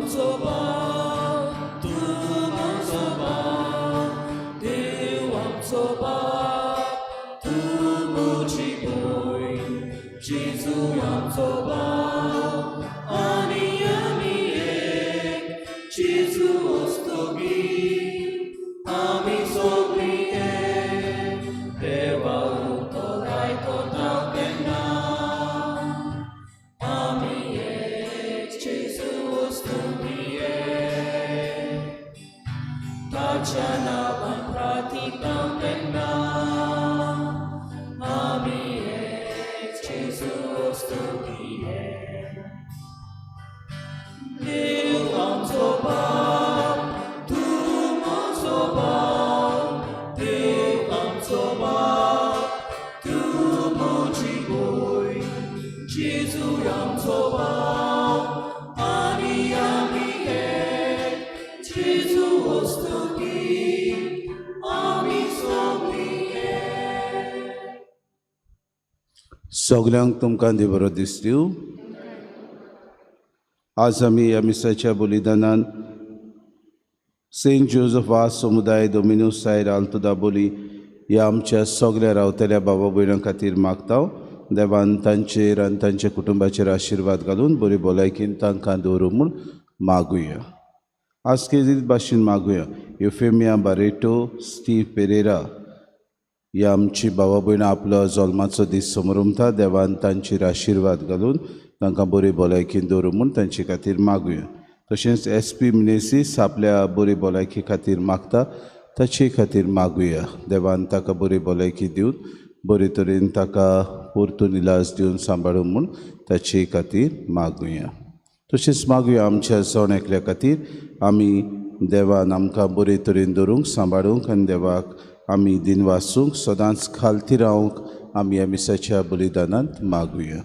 आमचो बाप, तूं म्हजो बाप, देव आमचो बाप, तूं म्हजी भयण, जेजू आमचो बाप आनी आमी एक, जेजू वस्तुगीर आमी सगळीं एक, देवा उतो गायतो तेन्ना आमी एक, जेजू वस्तुगीर एक, ताच्या नांवान प्रार्थीता तेन्ना आमी एक, जेजू वस्तुगीर एक. देव आमचो बाप, तूं म्हजो बाप, देव आमचो बाप, तूं म्हजी भयण, जेजू आमचो बाप आनी आमी एक, जेजू वस्तुगीर आमी सगळीं एक. सगल्यांक तुमकां देव बरो दीस दिवं. आज आमी ह्या मिसाच्या बलिदानान सेंट जोजफ वास समुदाय दोमिनूस सायर आल्तो दाबोली ह्या आमच्या सगल्या रावतल्या बाबा भयणां खातीर मागता. देवान तांचेर आनी तांच्या कुटुंबाचेर आशिर्वाद घालून बरी भलायकीन तांकां दवरूं म्हूण मागुया. आज केजीत भाशेन मागुया. युफेमिया बारेटो, स्टीव पेरेरा ह्या आमची बाबा भयणां आपलो जल्माचो दीस समरमता. देवान तांचेर आशिर्वाद घालून तांकां बरी भलायकीन दवरूं म्हूण तांचे खातीर मागुया. तशेंच एस पी मिनेसीस आपल्या बरी भलायकी खातीर मागता, ताचे खातीर मागुया. देवान ताका बरी भलायकी दिवन बरे तरेन ताका परतून इलाज दिवन सांबाळूं म्हूण ताचे खातीर मागुया. तशेंच मागुया आमच्या जण एकल्या खातीर आमी देवान आमकां बरे तरेन दवरूंक सांबाळूंक आनी देवाक आमी दिनवासूंक सदांच खालती रावंक आमी ह्या मिसाच्या बलिदानांत मागुया.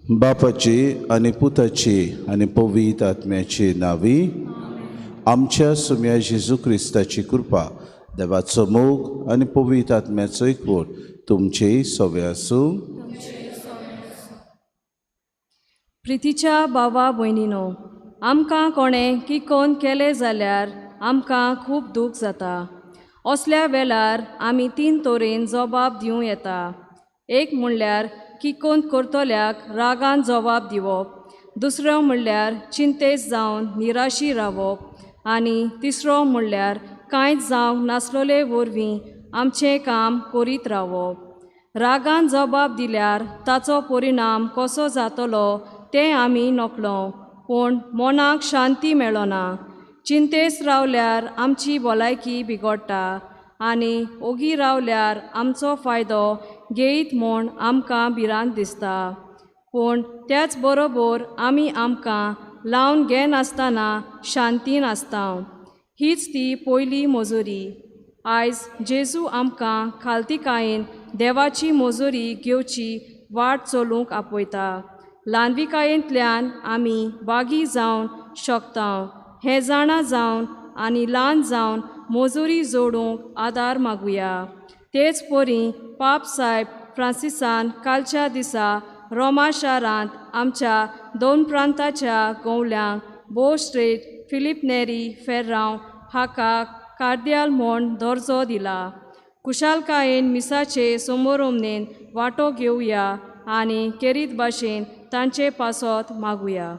बापाची आनी पुताची आनी पवित्र आत्म्याची नांवी आमच्या सुम्या जेजू क्रिस्ताची कृपा, देवाचो मोग आनी पवित्र आत्म्याचो एकवट तुमचेय सवे आसूं. प्रितीच्या बाबा भयणीनो, आमकां कोणें किकोन केलें जाल्यार आमकां खूब दूख जाता. असल्या वेळार आमी तीन तरेन जबाब दिवं येता. एक म्हणल्यार किकोन करतल्याक रागान जबाब दिवप, दुसरो म्हणल्यार चिंतेस्त जावन निराशी रावप आनी तिसरो म्हणल्यार कांयच जावंक नासलेले वरवीं आमचें काम करीत रावप. रागान जबाब दिल्यार ताचो परिणाम कसो जातलो तें आमी नकळो, पूण मनाक शांती मेळना. चिंतेस्त रावल्यार आमची भलायकी बिगडटा आनी ओगी रावल्यार आमचो फायदो घेयत म्हूण आमकां भिरांत दिसता. पूण त्याच बरोबर आमी आमकां लावन घेनासतना शांतीन आसता. हीच ती पयली मजुरी. आयज जेजू आमकां खालतीकायेन देवाची मजुरी घेवची वाट चलूंक आपयता. ल्हानविकायेंतल्यान आमी बागी जावन शकता हें जाणा जावन आनी ल्हान जावन मजुरी जोडूंक आदार मागुया. तेच परी पाप सायब फ्रांसिसान कालच्या दिसा रोमा शारांत आमच्या दोन प्रांताच्या गोवल्यांक भोव श्रेष्ठ फिलीप नेरी फेर्रांव हाका कार्द्याल म्हूण दर्जो दिला. कुशालकायेन मिसाचे समोरमनेन वांटो घेवया आनी केरीत भाशेन तांचे पासत मागुया.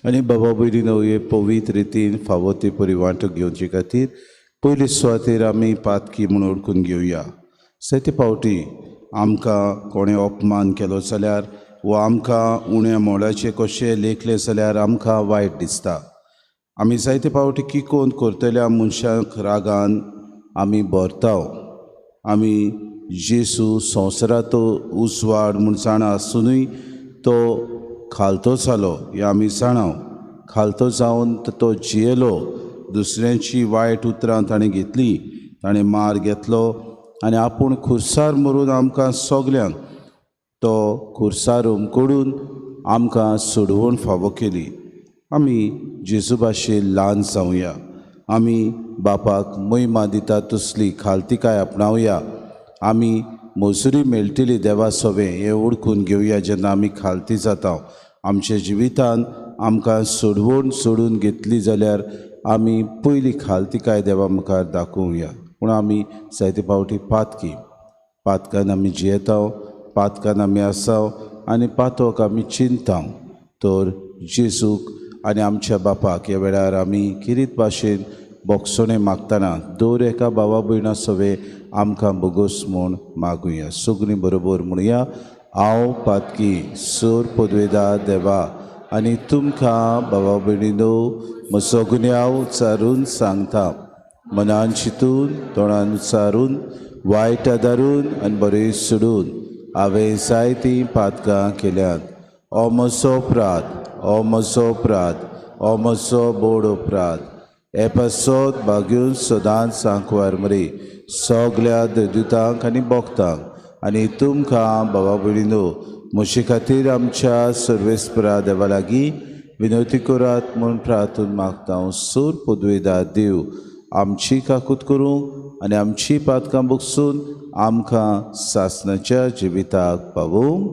आनी बाबा भयणीनो, हे पवित्र रितीन फावो ते परी वांटो घेवचे खातीर पयले सुवातेर आमी पातकी म्हूण वळखून घेवया. जायते फावटी आमकां कोणें अपमान केलो जाल्यार वा आमकां उण्या मोलाचें कशें लेखलें जाल्यार आमकां वायट दिसता. आमी जायते फावटी किकोन करतल्या मनशांक रागान आमी भरता. आमी जेजू संवसाराचो उजवाड म्हूण जाणा आसुनूय तो खालतो जालो हें आमी जाणा. खालतो जावन तो जियेलो, दुसऱ्यांची वायट उतरां ताणें घेतली, ताणें मार घेतलो आनी आपूण खुर्सार मरून आमकां सगल्यांक तो खुर्सार उमकडून आमकां सोडवण फावो केली. आमी जेजू भाशेन ल्हान जावया. आमी बापाक महिमा दिता तसली खालतीकाय आपणावया. आमी मजुरी मेळटली देवा सोवें हें ओळखून घेवया. जेन्ना आमी खालती जाता आमच्या जिवितान आमकां सोडवण सोडून घेतली जाल्यार आमी पयली खालतिकाय देवा मुखार दाखोवया. पूण आमी जायते फावटी पातकी, पातकान आमी जियेता, पातकान आमी आसा आनी पातक आमी चिंता. तर जेजूक आनी आमच्या बापाक ह्या वेळार आमी किरीत भाशेन बोगसणें मागतना दर एका भावा भयणा सवे आमकां बोगोस म्हूण मागुया. सगळीं बरोबर म्हणुया, हांव पातकी सोर पदवेदा देवा आनी तुमकां बाबा भयणीनो म्हजो गुन्यांव उच्चारून सांगता, मनान चिंतून तोंडान उच्चारून वायट आदारून आनी बरें सोडून हांवें जायतीं पातकां केल्यांत. ओ म्हजो अपराध, ओ म्हजो अपराध, ओ म्हजो बोड अपराध. हे पासत भाग्यून सदांच सांकवार मरे सगल्या देवदूतांक आनी भक्तांक आनी तुमकां बाबा भयणीनो म्हजे खातीर आमच्या सर्वेस्परा देवा लागीं विनवती करात म्हूण प्रार्थून मागता. सूर पदवेदा देव आमची काकूत करूंक आनी आमची पातकां बगसून आमकां सासणाच्या जिविताक पावोवंक.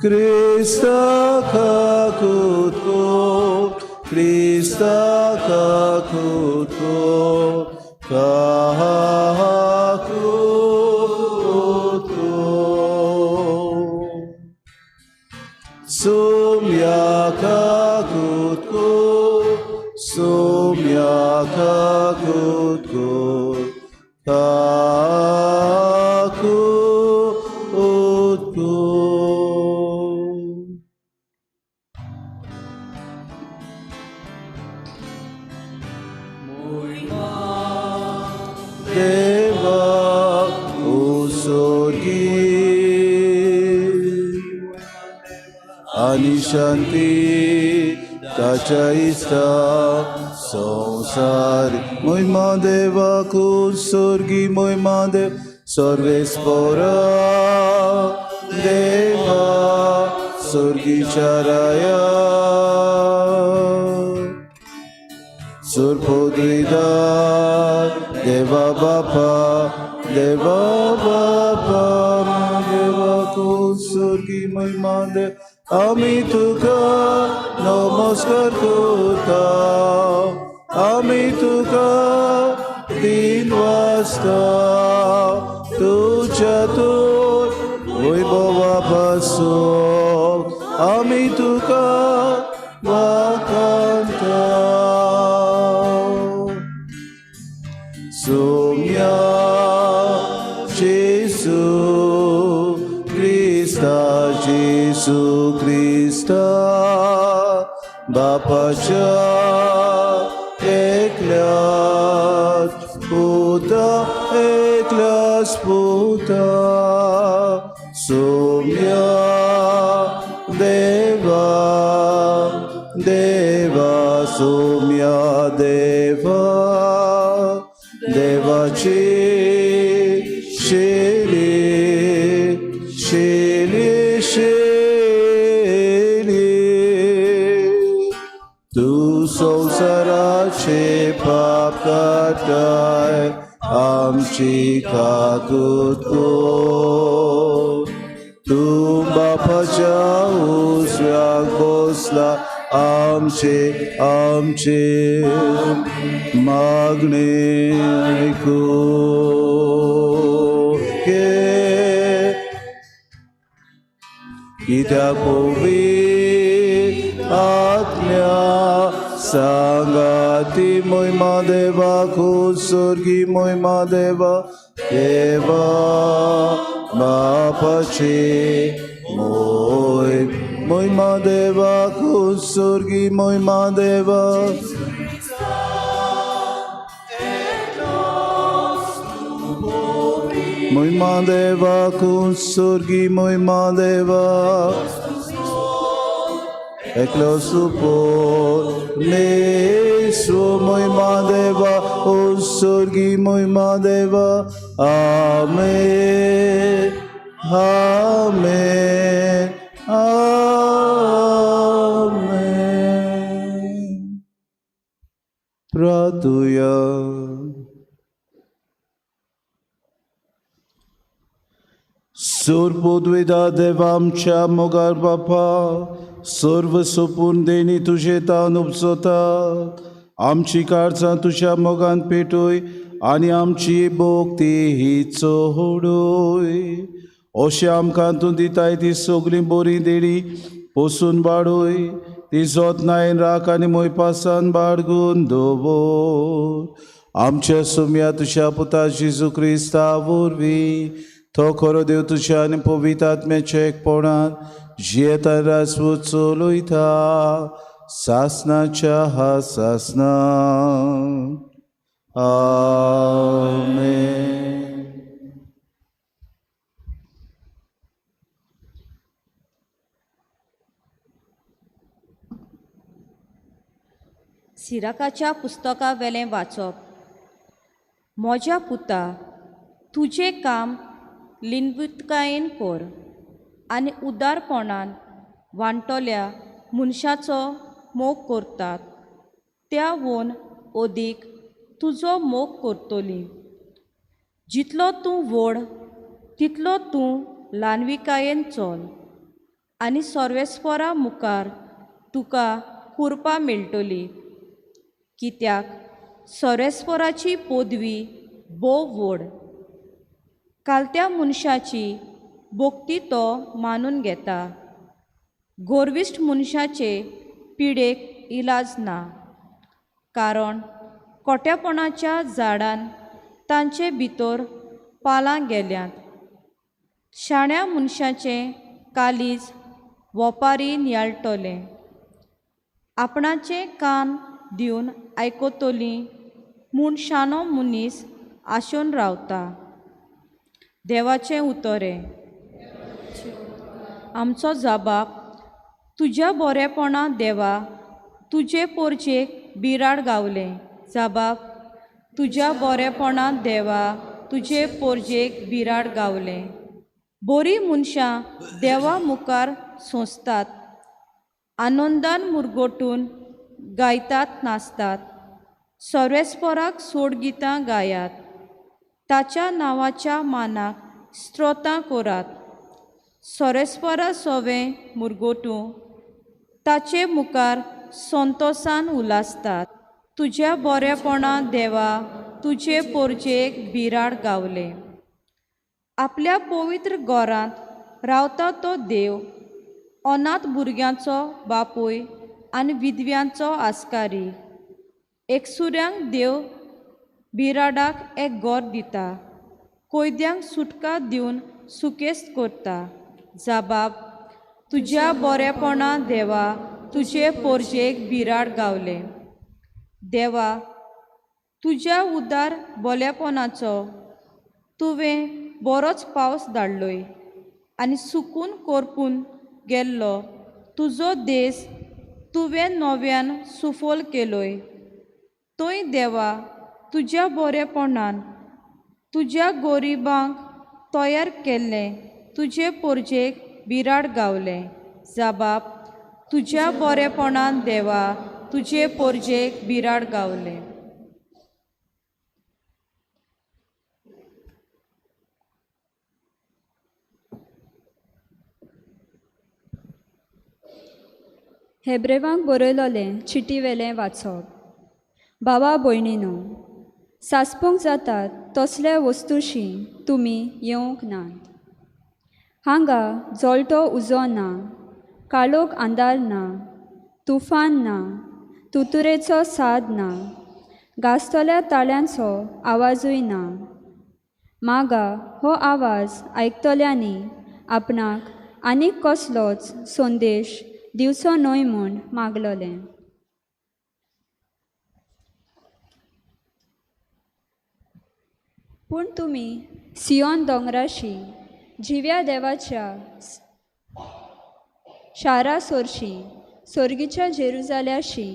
Krista kakutko, Krista kakutko, kakutko. Sumya kakutko, sumya kakutko, kakutko. शांती ताच्या इस्ता संसार महिमा देवाकू स्वर्गी महिमा देव सर्वेस्परा देवा स्वर्गीच्या राया सुरपोद्रिदार देवा बापा देवा बापा देवाकू स्वर्गी महिमा देव आमी तुका नमस्कार करता, आमी तुका दिन वाजता तुज्या तूर वैभवा पासून आमी तुका वाखाणता. सोम्या जेजू क्रिस्ता, जेजू क्रिस्ता बापाच्या एकल्याच पुता, एकल्याच पुता सोम्या देवा देवा सोम्या देवा देवाची शेली शेली शेली तू संसाराचे पाप काडटाय आमची काकूत कर. तूं बापाच्या उजव्याक बसला आमचे आमचे मागणे आयकूं. कित्याक पवित्र आत्म्या सांगाती महिमा देवाकू स्वर्गी महिमा देवा देवा बापाची मोय महिमा देवाकू स्वर्गी महिमा देवा महिमा देवाकू स्वर्गी महिमा देवा एकलो सुपोर महिमा देवा ओ स्वर्गी महिमा देवा आमेन आमेन आमेन। प्रार्थुया। सोरपोद्वेदा देवा आमच्या मोगार बापा सर्व सोपून देणी तुजे तान उपजतात आमची काळजां तुज्या मोगान पेटय आनी आमची भोक्ती ही चोडय अशें आमकां तूं दिताय ती सगळीं बरी देणी पोसून वाडय ती जतनायेन राख आनी मोयपासान बाळगून दवर आमच्या सुम्या तुज्या पुता जेजू क्रिस्ता वरवीं तो खरो देव तुज्या आनी पवित्र आत्म्याच्या एकपणान जियेता राजवट चलयता सासनाच्या हा सासना आमेन। सिराकाच्या पुस्तका वेलें वाचप। म्हज्या पुता, तुजें काम लिनवृतकायेन कर आनी उदारपणान वांटोल्या मनशाचो मोग करतात त्या वोन अदीक तुजो मोग करतली। जितलो तूं व्हड तितलो तूं ल्हानविकायेन चल आनी सर्वेस्परा मुखार तुका कुरपा मेळटली, कित्याक सर्वेस्पराची पदवी भोव व्हड। कालत्या मनशाची भोक्ती तो मानून घेता, गोरविश्ट मनशाचे पिडेक इलाज ना, कारण कोट्यापणाच्या झाडान तांचे भितर पालां गेल्यांत। शाण्या मनशाचें कालीज वोपारी नियाळटलें, आपणाचे कान दिवन आयकतली म्हूण शाणो मनीस आशोन रावता। देवाचें उतरें। आमचो जबाब तुज्या बरेपणा देवा तुजे पोरजेक बिराड गावलें। जबाब तुज्या बरेपणा देवा तुजे पोरजेक बिराड गावलें। बरीं मनशां देवा मुखार सोंसतात, आनंदान मुरगोटून गायतात नाचतात। सर्वेस्पराक सोडगितां गायात, ताच्या नांवाच्या मानाक स्त्रोतां करात। सर्वेस्परा सोवें मुरगोटूं ताचे मुखार संतोसान उलासतात। तुज्या बरेपणा देवा तुजे पोरजेक बिराड गावलें। आपल्या पवित्र घरांत रावता तो देव, अनाथ भुरग्यांचो बापूय आनी विधव्यांचो आस्कारी। एकसुऱ्यांक देव बिराडाक एक घर दिता, कोयद्यांक सुटका दिवन सुकेस्त करता। जबाब तुज्या बरेपणा देवा तुजे पोरजेक बिराड गावलें। देवा तुज्या उदार बोलेपणाचो तुवें बरोच पावस धाडलोय आनी सुकून करपून गेल्लो तुजो देस तुवें नव्यान सुफल केलोय। थंय देवा तुज्या बरेपणान तुज्या गोरिबांक तयार केल्लें तुजे पोरजेक बिराड गावलें। जबाब तुज्या बरेपणान देवा तुजे पोरजेक बिराड गावलें। हेब्रेवांक बरयलोलें चिटीवेलें वाचप। बाबा भयणीनो, सासपूंक जातात तसल्या वस्तूशी तुमी येवंक नात। हांगा जळटो उजो ना, काळोख आंधार ना, तुफान ना, तुतुरेचो साद ना, गाजतल्या ताळ्यांचो आवाजूय ना। मागा हो आवाज आयकतल्यांनी आपणाक आनीक कसलोच संदेश दिवचो न्हय म्हूण मागलोलें। पूण तुमी सियोन दोंगराशी जिव्या देवाच्या शारा सोरशी सोर्गीच्या जेरुजाल्याशी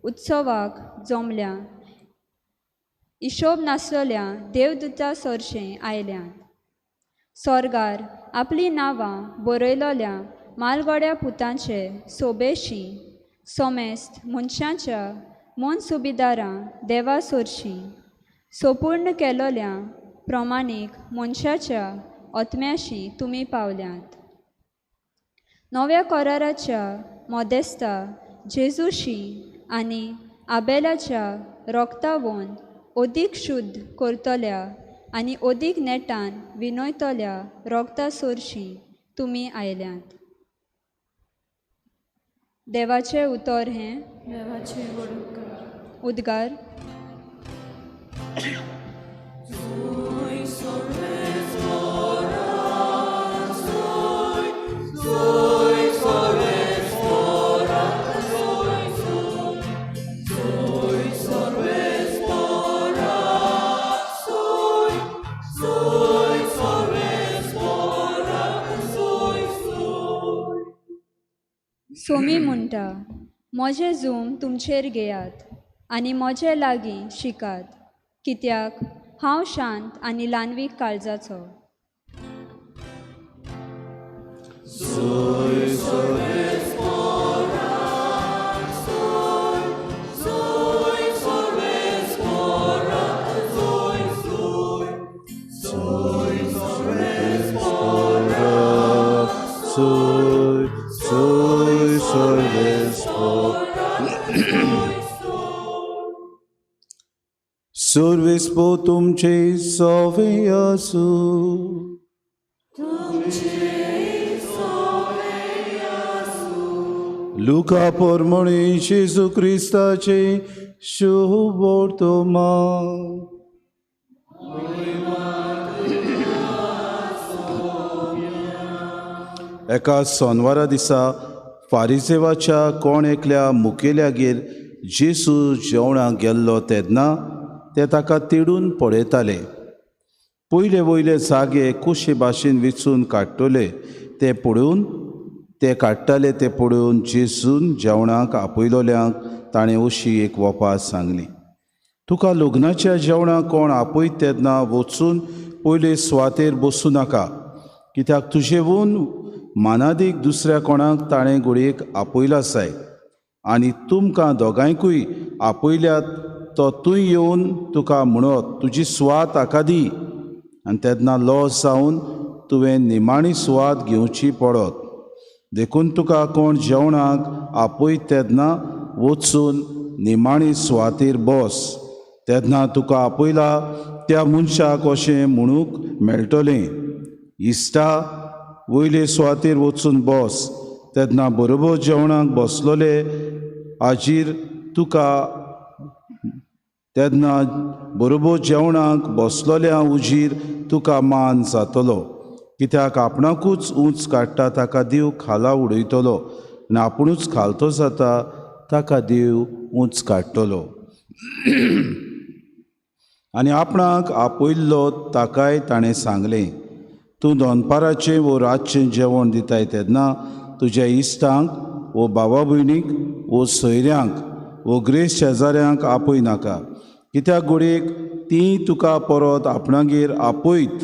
उत्सवाक जमल्या हिशोब नासलेल्या देवदूता सरशें आयल्यात. सोर्गार आपलीं नांवां बरयलोल्या मालगोड्या पुतांचे सोबेशी सोमेस्त मनशाच्या मन सुबेदारां देवा सोरशी सोपूर्ण केलोल्या प्रमाणीक मनशाच्या ओतम्याशी तुमी पावल्यात. नव्या कराराच्या मदेस्ता जेजूशी आनी आबेलाच्या रोगतावून अदीक शुद्ध करतल्या आनी अदीक नेटान विनयतल्या रोगता सोरशी तुमी आयल्यात. देवाचें उतर हें देवाचें व्हड उपकार. उद्गार. सोमी म्हणटा, म्हजें जूम तुमचेर घेयात आनी म्हजे लागीं शिकात, कित्याक हांव शांत आनी ल्हानवीक काळजाचो. सुरविस्पो तुमचे सोवे आसूं. लुका पोरमणी जेजू क्रिस्ताचे शुभ वर्तमान. एका सोनवारा दिसा फारिजेवाच्या कोण एकल्या मुखेल्यागेर जेजू जेवणाक गेल्लो तेन्ना ते ताका तिडून पळयताले. पयले वयले जागे कशे भाशेन वेंचून काडटले ते पळोवन ते काडटाले ते पळोवन जेजून जेवणाक आपयलोल्यांक ताणें अशी एक वपात सांगली, तुका लग्नाच्या जेवणाक कोण आपयत तेन्ना वचून पयले सुवातेर बसूं नाका, कित्याक तुजेवून मानादीक दुसऱ्या कोणाक ताणें घडयेक आपयला जायत आनी तुमकां दोगांयकूय आपयल्यात तो तूं येवन तुका म्हणत तुजी सुवात हाका दी, आनी तेन्ना लॉस जावन तुवें निमाणी सुवात घेवची पडत. देखून तुका कोण जेवणाक आपयत तेन्ना वचून निमाणी सुवातेर बस, तेन्ना तुका आपयला त्या मनशाक अशें म्हणूंक मेळटलें, इश्टा वयले सुवातेर वचून बस. तेन्ना बरोबर जेवणाक बसलोले हाजीर तुका तेन्ना बरोबर जेवणाक बसलोल्या उजीर तुका मान जातलो, कित्याक आपणाकूच ऊंच काडटा ताका देव खाला उडयतलो आनी आपुणूच खालतो जाता ताका देव ऊंच काडटलो. आनी आपणाक आपयल्लो ताकाय ताणें सांगलें, तूं दनपाराचें वो रातचें जेवण दिताय तेन्ना तुज्या इश्टांक वो बाबा भयणीक वो सोयऱ्यांक वो ग्रेस शेजाऱ्यांक आपय नाका, कित्याक घडयेक तीं तुका परत आपणागेर आपयत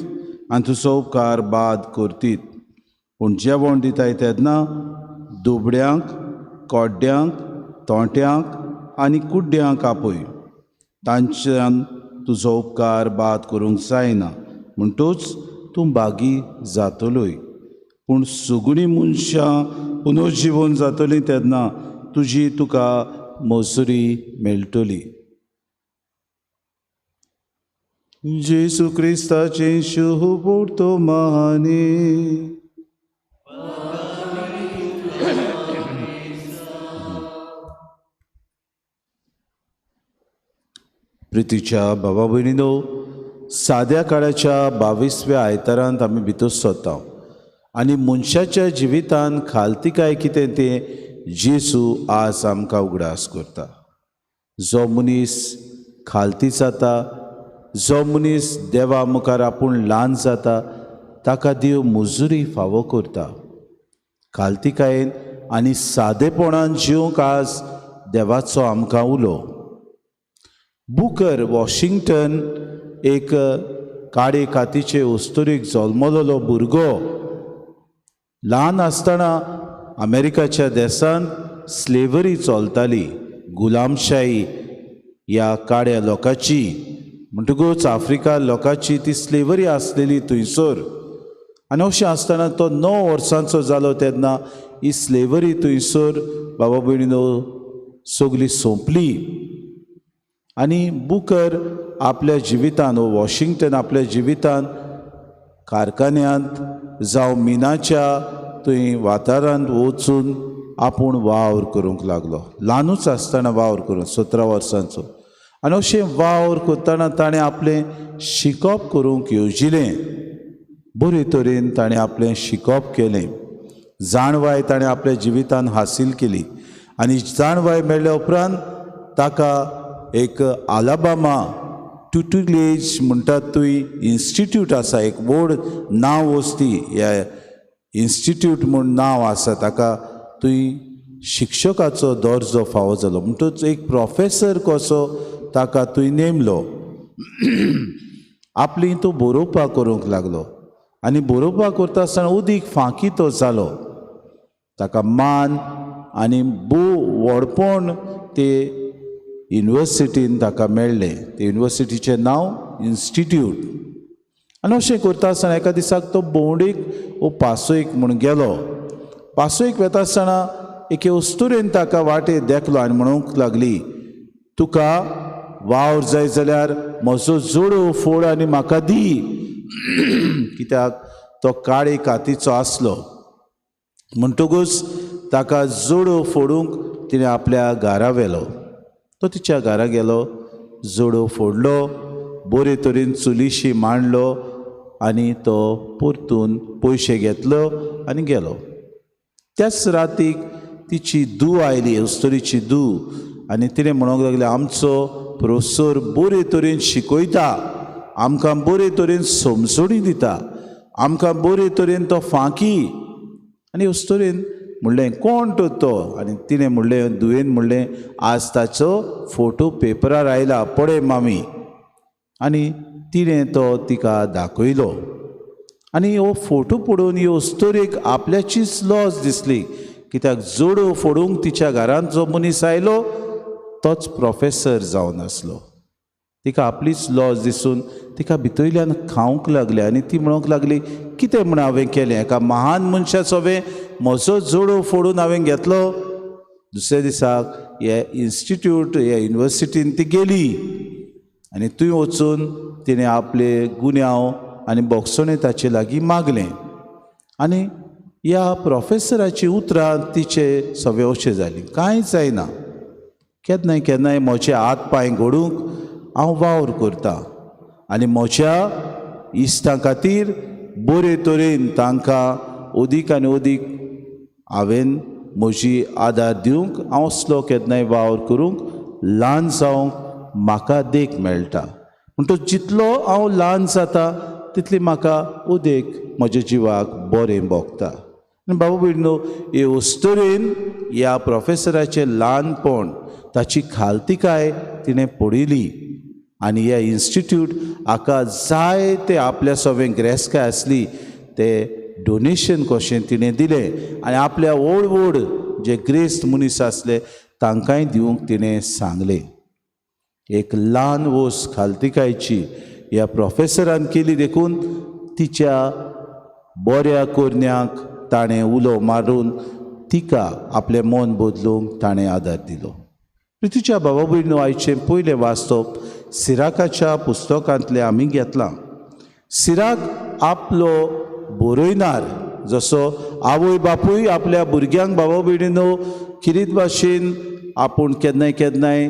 आनी तुजो उपकार बाद करतीत. पूण जेवण दिताय तेन्ना दुबड्यांक, कोड्ड्यांक, तोंट्यांक आनी कुड्ड्यांक आपय, तांच्यान तुजो उपकार बाद करूंक जायना, म्हणटूच तूं बागी जातलोय. पूण सुगणी मनशां पुनर्जिवन जातलीं तेन्ना तुजी तुका मजुरी मेळटली. जेजू क्रिस्ताचें शुभ वर्तमान. प्रितीच्या बाबा भयणीनो, साद्या काळाच्या 22व्या आयतारांत आमी भितर सरता आनी मनशाच्या जिवितान खालतिकाय कितें तें जेजू आज आमकां उगडास करता. जो मनीस खालती जाता, जो मनीस देवा मुखार आपूण ल्हान जाता, ताका देव मजुरी फावो करता. खालतिकायेन आनी सादेपणान जिवंक आज देवाचो आमकां उलो. बुकर वॉशिंग्टन एक काळे कातीचे अस्तुरेक जल्मलेलो भुरगो ल्हान आसतना अमेरिकाच्या देशांत स्लेवरी चलताली, गुलामशाही ह्या काळ्या लोकांची, म्हणटकूच आफ्रिका लोकांची ती स्लेवरी आसलेली थंयसर. आनी अशें आसतना तो 9 वर्सांचो जालो तेन्ना ही स्लेवरी थंयसर बाबा भयणीनो सगली सोंपली. आनी बुकर आपल्या जिवितान, वॉशिंग्टन आपल्या जिवितान कारखान्यांत जावं मिनाच्या थंय वाठारांत वचून आपूण वावर करूंक लागलो. ल्हानूच आसतना वावर करूंक, 17 वर्सांचो. आनी अशें वावर करतना ताणें आपलें शिकप करूंक येवजिलें. बरे तरेन ताणें आपलें शिकप केलें, जाणवाय ताणें आपल्या जिवितान हासील केली. आनी जाणवाय मेळ्ळ्या उपरांत ताका एक आलाबामा ट्युटुलेज म्हणटात थंय इन्स्टिट्यूट आसा, एक व्हड नांव वस्ती ह्या इन्स्टिट्यूट म्हूण नांव आसा, ताका थंय शिक्षकाचो दर्जो फावो जालो. म्हणटकच एक प्रोफेसर कसो ताका थंय नेमलो. आपली तो बरोवपाक करूंक लागलो आनी बरोवपाक करता आसतना उदीक फांकी तो जालो. ताका मान आनी भोव व्हडपण ते युनिवर्सिटीन ताका मेळ्ळें. ते युनिवर्सिटीचें नांव इन्स्टिट्यूट. आनी अशें करता आसतना एका दिसाक तो भोंवडेक वो पासयेक म्हूण गेलो. पासयेक वता आसतना एके अस्तुरेन ताका वाटेर देखलो आनी म्हणूंक लागली, तुका वावर जाय जाल्यार म्हजो जोडो फोड आनी म्हाका दी. कित्याक तो काळे कातीचो आसलो. म्हणटकूच ताका जोडो फोडूंक तिणें आपल्या घरा व्हेलो. तो तिच्या घरा गेलो, जोडो फोडलो, बरे तरेन चुलीशी मांडलो आनी तो परतून पयशे घेतलो आनी गेलो. त्याच रातीक तिची धूव आयली, अस्तुरीची धूव, आनी तिणें म्हणूंक लागलें, आमचो प्रोफेसर बरे तरेन शिकयता, आमकां बरे तरेन समजणी दिता, आमकां बरे तरेन तो फांकी. आनी अस्तुरेन म्हणलें, कोण तो तो? आनी तिणें म्हणलें, धुवेन म्हणलें, आज ताचो फोटो पेपरार आयला, पळय मामी. आनी तिणें तो तिका दाखयलो. आनी हो फोटो पळोवन ही अस्तुरेक आपल्याचीच लॉस दिसली, कित्याक जोडो फोडूंक तिच्या घरांत जो मनीस आयलो तोच प्रोफेसर जावन आसलो. तिका आपलीच लॉस दिसून तिका भितरल्यान खावंक लागले आनी ती म्हणूंक लागली, कितें म्हण हांवें केलें? एका महान मनशाचो हांवें म्हजो जोडो फोडून हांवें घेतलो. दुसऱ्या दिसाक हे इन्स्टिट्यूट, हे युनिवर्सिटीन ती गेली आनी थंय वचून तिणें आपले गुन्यांव आनी बोगसणें ताचे लागीं मागलें. आनी ह्या प्रोफेसराची उतरां तिचे सगळे अशें जालीं, कांय जायना, केन्नाय केन्नाय म्हजे हात पांय घडूंक हांव वावर करता आनी म्हज्या इश्टां खातीर बरे तरेन तांकां अदीक आनी अदीक हांवें म्हजी आदार दिवंक हांव असलो केन्नाय वावर करूंक ल्हान जावंक म्हाका देख मेळटा. म्हणटकच जितलो हांव ल्हान जाता तितली म्हाका उदेक म्हज्या जिवाक बरें भोगता. आनी बाबा भयणीनो, हे अस्तुरेन ह्या प्रोफेसराचें ल्हानपण, ताची खालतिकाय तिणें पळयली आनी ह्या इन्स्टिट्यूट हाका जाय ते आपल्या सगळें ग्रेस्काय आसली ते डोनेशन कशें तिणें दिलें आनी आपल्या व्हड व्हड जे ग्रेस्त मनीस आसले तांकांय दिवंक तिणें सांगलें. एक ल्हान वस्त खालतिकायची ह्या प्रोफेसरान केली देखून तिच्या बऱ्या करण्याक ताणें उलो मारून तिका आपलें मन बदलूंक ताणें आदार दिलो. प्रितीच्या बाबा भयणीनो, आयचें पयलें वास्तव सिराकाच्या पुस्तकांतलें आमी घेतलां. सिराक आपलो बरयनार, जसो आवय बापूय आपल्या भुरग्यांक बाबा भयणीनो किरीत भाशेन आपूण केन्नाय केन्नाय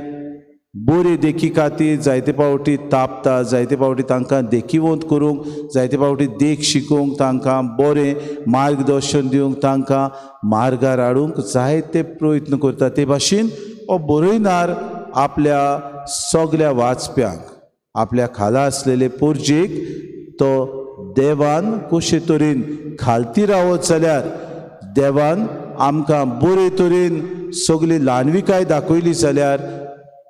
बरे देखी खातीर जायते फावटी तापता, जायते फावटी तांकां देखीवंत करूंक, जायते फावटी देख शिकोवंक, तांकां बरें मार्गदर्शन दिवंक, तांकां मार्गार हाडूंक जायते प्रयत्न करता. ते भाशेन हो बरयनार आपल्या सगल्या वाचप्यांक, आपल्या खाला आसलेले पोरजेक तो देवान कशे तरेन खालती रावत जाल्यार देवान आमकां बरे तरेन सगळी ल्हानविकाय दाखयली जाल्यार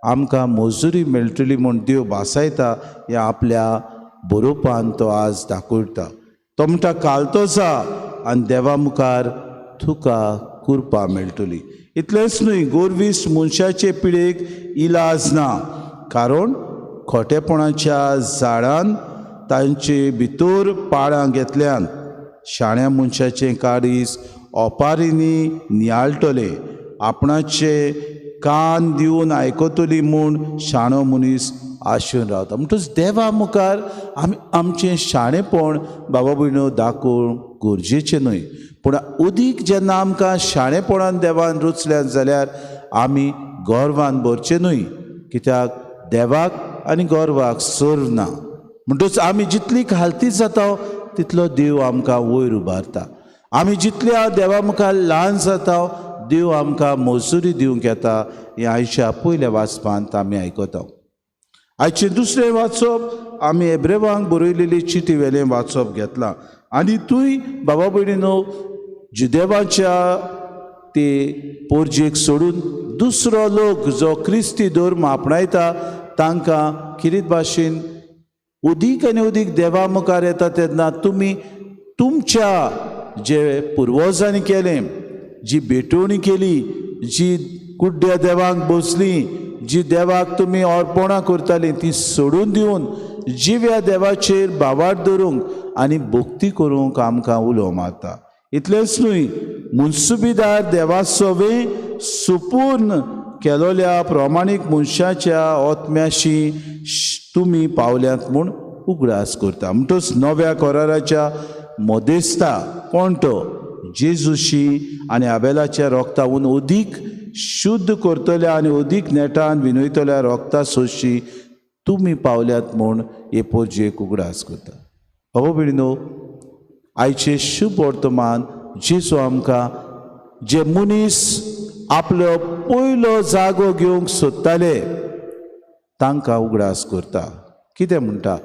आमकां मजुरी मेळटली म्हूण देव भासायता ह्या आपल्या बरोवपान तो आज दाखयता. तो म्हणटा कालतो जा आनी देवा मुखार तुका कृपा मेळटली. इतलेंच न्हय, गोरवीस मनशाचे पिळेक इलाज ना, कारण खोटेपणाच्या झाडान तांचे भितर पाळां घेतल्यान. शाण्या मनशाचें काळीज ओपारींनी नियाळटले, आपणाचे कान दिवन आयकतली म्हूण शाणो मनीस आशेवन रावता. म्हणटच देवा मुखार आमी आमचें शाणेपण बाबा भयणो दाखोवंक गरजेचें न्हय, पूण उदीक जेन्ना आमकां शाणेपणान देवान रुचल्यान जाल्यार आमी गर्वान भरचें न्हय, कित्याक देवाक आनी गर्वाक सर्व ना. म्हणटच आमी जितली खालती जाता तितलो देव आमकां वयर उबारता. आमी जितल्या देवा मुखार ल्हान जाता देव आमकां मजुरी दिवंक येता. हें आयच्या पयल्या वाचपांत आमी आयकता. आयचें दुसरें वाचप आमी एब्रेवांक बरयलेली चिटी वेलें वाचप घेतलां आनी तूंय बाबा भयणीनो जुदेवाच्या ते पोरजेक सोडून दुसरो लोक जो क्रिस्ती धर्म आपणायता तांकां किरीत भाशेन उदीक आनी उदीक देवा मुखार येता तेन्ना तुमी तुमच्या जे पुर्वजांनी केलें, जी भेटवणी केली, जी कुड्ड्या देवांक बसली, जी देवाक तुमी अर्पणां करतालीं ती सोडून दिवन जिव्या देवाचेर भावार्थ दवरूंक आनी भक्ती करूंक आमकां उलो मारता. इतलेंच न्हय, मुन्सुबीदार देवासोवें सुपूर्ण केलोल्या प्रमाणीक मनशाच्या आत्म्याशी तुमी पावल्यात म्हूण उगडास करता. म्हणटच नव्या कराराच्या मदेस्ता कोण तो जेजूशी आनी आबेलाच्या रोगताहून अदीक शुद्ध करतल्या आनी अदीक नेटान विनयतल्या रोगता सोशी तुमी पावल्यात म्हूण हे पोरजेक उगडास करता. बाबा भयणीनो, आयचें शुभ वर्तमान जेजू आमकां जे मनीस आपलो पयलो जागो घेवंक सोदताले तांकां उगडास करता. कितें म्हणटा?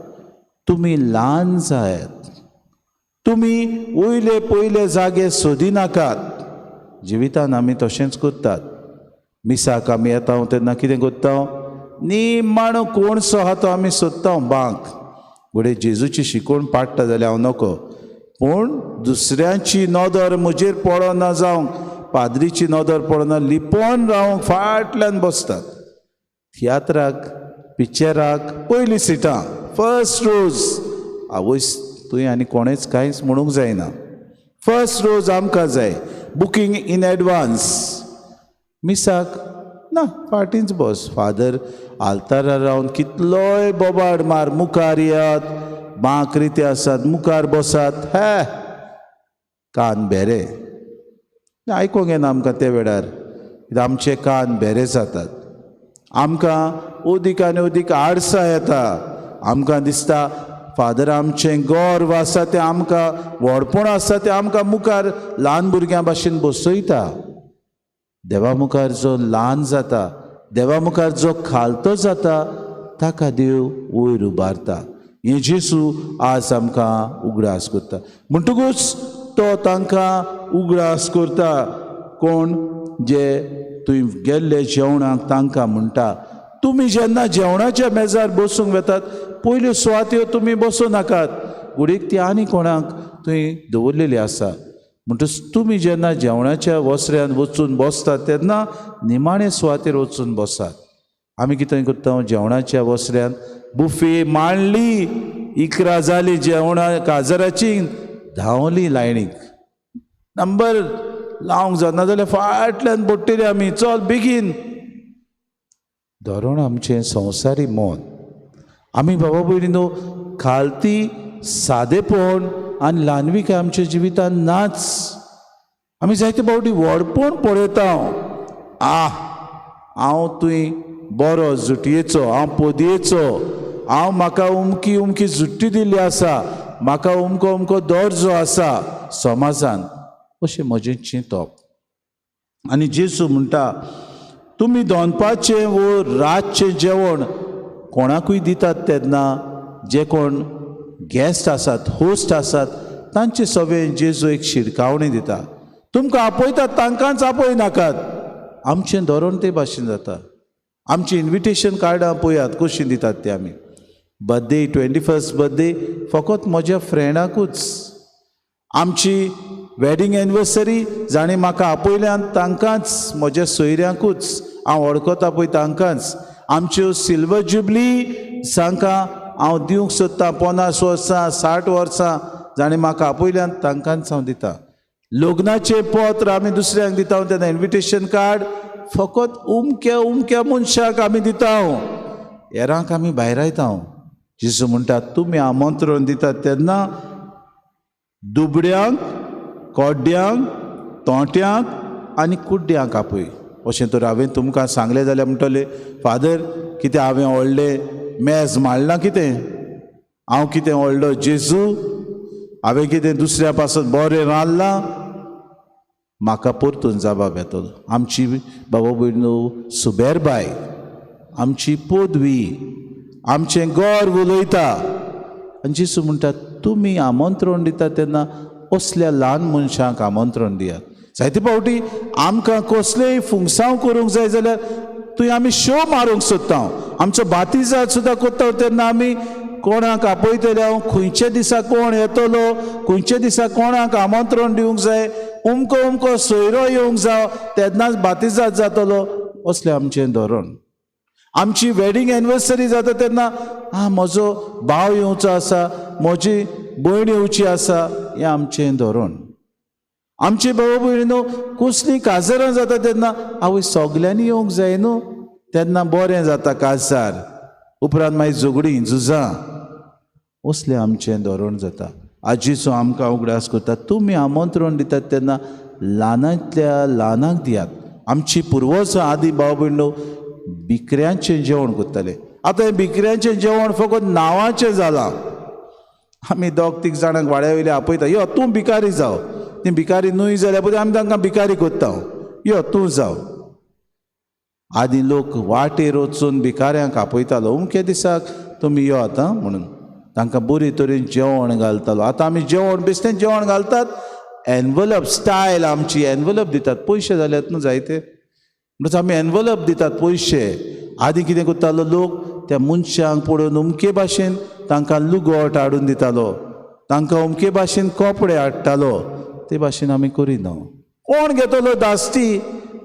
तुमी ल्हान जायात, तुमी वयले पयले जागे सोदिनाकात. जिवितान आमी तशेंच करतात. मिसाक आमी येता तेन्ना कितें करता? निमाणो कोणसो आहा तो आमी सोदता बांक. घडये जेजूची शिकवण पाडटा जाल्यार हांव नको, पूण दुसऱ्यांची नदर म्हजेर पडना जावंक, पाद्रीची नदर पडना, लिपोवन रावंक फाटल्यान बसतात. तियात्राक, पिक्चराक पयलीं सिटां, फर्स्ट रोज. आवयस, तुवें आनी कोणेंच कांयच म्हणूंक जायना. फर्स्ट रोज आमकां जाय, बुकींग इन एडवान्स. मिसाक ना, फाटींच बस. फादर आल्तारार रावन कितलोय बोबाड मार, मुखार येयात, बांक रिते आसात, मुखार बसात. हे कान भेरे आयकोंक येना आमकां ते वेळार, आमचे कान भेरे जातात. आमकां अदीक आनी अदीक आडसां येता. आमकां दिसता फादर आमचें गर्व आसा तें आमकां, व्हडपण आसा तें आमकां मुखार ल्हान भुरग्यां भाशेन बसयता. देवा मुखार जो ल्हान जाता, देवा मुखार जो खालतो जाता, ताका देव वयर उबारता. हें जेजू आज आमकां उगडास करता. म्हणटकूच तो तांकां उगडास करता. कोण? जे तुवें गेल्ले जेवणाक तांकां म्हणटा, तुमी जेन्ना जेवणाच्या मेजार बसूंक वेतात पयल्यो सुवात्यो तुमी बसूं नाकात, घडयेक ती आनी कोणाक थंय दवरलेली आसा. म्हणटच तुमी जेन्ना जेवणाच्या वसऱ्यान वचून बसतात तेन्ना निमाणे सुवातेर वचून बसात. आमी कितें करता? जेवणाच्या वसऱ्यान बुफे मांडली, 11 जाली जेवणा काजराची, धांवली लायणीक, नंबर लावंक जाता जाल्यार फाटल्यान पडटली आमी, चल बेगीन. धोरण आमचें संवसारी मन. आमी बाबा भयणीनो खालती सादेपण आनी ल्हानविकाय आमच्या जिवितान नाच. आमी जायते फावटी व्हडपण पळयता. आ हांव तुंय बरो जुटयेचो, हांव पोदयेचो, हांव म्हाका उमकी उमकी जुट्टी दिल्ली आसा, म्हाका उमको उमको दर्जो आसा समाजान, अशें म्हजें चिंतप. आनी जेजू म्हणटा, तुमी दनपारचें वो रातचें जेवण कोणाकूय दितात तेन्ना जे कोण गेस्ट आसात, होस्ट आसात, तांचे सगळे जेजू एक शिडकावणी दिता. तुमकां आपयतात तांकांच आपय नाकात. आमचें धोरण ते भाशेन जाता. आमचीं इन्विटेशन कार्डां पळयात कशीं दितात ते आमी. बर्थडे 21st birthday फकत म्हज्या फ्रेंडाकूच. आमची वेडींग एनिवर्सरी जाणें म्हाका आपयल्यान तांकांच, म्हज्या सोयऱ्यांकूच, हांव वळखता पळय तांकांच. आमच्यो सिल्वर जुबली जांकां हांव दिवंक सोदतां 50 वर्सां 60 वर्सां जाणें म्हाका आपयल्यान तांकांच हांव दितां. लग्नाचें पत्र आमी दुसऱ्यांक दिता तेन्ना इन्विटेशन कार्ड फकत उमक्या उमक्या मनशाक आमी दिता, हेरांक आमी भायरायता. जेजू म्हणटा तुमी आमंत्रण दितात तेन्ना दुबड्यांक, कोड्ड्यांक, तोंट्यांक आनी कुड्ड्यांक आपय. अशें तर हांवें तुमकां सांगलें जाल्यार म्हणटलें फादर कितें हांवें व्हडलें मेज मांडलां कितें, हांव कितें व्हडलो जेजू, हांवें कितें दुसऱ्या पासत बरें रांदलां? म्हाका परतून जबाब येतलो. आमची बाबा भयणो सुबेरबाय, आमची पदवी, आमचें गर्व उलयता. आनी जेजू म्हणटा तुमी आमंत्रण दिता तेन्ना असल्या ल्हान मनशांक आमंत्रण दियात. जायते फावटी आमकां कसलेय फुंगसांव करूंक जाय जाल्यार थंय आमी शो मारूंक सोदता. आमचो बातिजाद सुद्दां करता तेन्ना आमी कोणाक आपयतले, हांव खंयच्या दिसा कोण येतलो, खंयच्या दिसा कोणाक आमंत्रण दिवंक जाय, उमको उमको सोयरो येवंक जाव तेन्नाच बातिजाद जातलो, असलें आमचें धोरण. आमची वेडींग एनिवर्सरी जाता तेन्ना आं म्हजो भाव येवचो आसा, म्हजी भयण येवची आसा, हें आमचें धोरण. आमचे भाव भयणी न्हू कसलीं काजारां जाता तेन्ना आवय सगल्यांनी येवंक जाय न्हू, तेन्ना बरें जाता काजार, उपरांत मागीर झगडीं झुजां, असलें आमचें धोरण जाता. आजीचो आमकां उगडास करता तुमी आमंत्रण दितात तेन्ना ल्हानांतल्या ल्हानांक दियात. आमची पुर्वजां आदी भाव भयणो भिकऱ्यांचें जेवण करताले. आतां हें भिकऱ्यांचें जेवण फकत नांवाचें जालां. आमी दोग तीग जाणांक वाड्या वयले आपयता, यो तूं भिकारी जाव, ती भिकारी न्हय जाल्यार पळय आमी तांकां भिकारी करता, यो तूं जाव. आदी लोक वाटेर वचून भिकाऱ्यांक आपयतालो, अमके दिसाक तुमी यो आतां म्हणून, तांकां बरे तरेन जेवण घालतालो. आतां आमी जेवण बेश्टें जेवण घालतात, एनवलप स्टायल आमची, एनवलप दितात, पयशे जाल्यात न्हू जायते, म्हणटच आमी एनवलप दितात पयशे. आदी कितें करतालो लोक त्या मनशांक पळोवन अमके भाशेन तांकां लुगट हाडून दितालो, तांकां अमके भाशेन कपडे हाडटालो, ते भाशेन आमी करिना. कोण घेतलो दास्ती,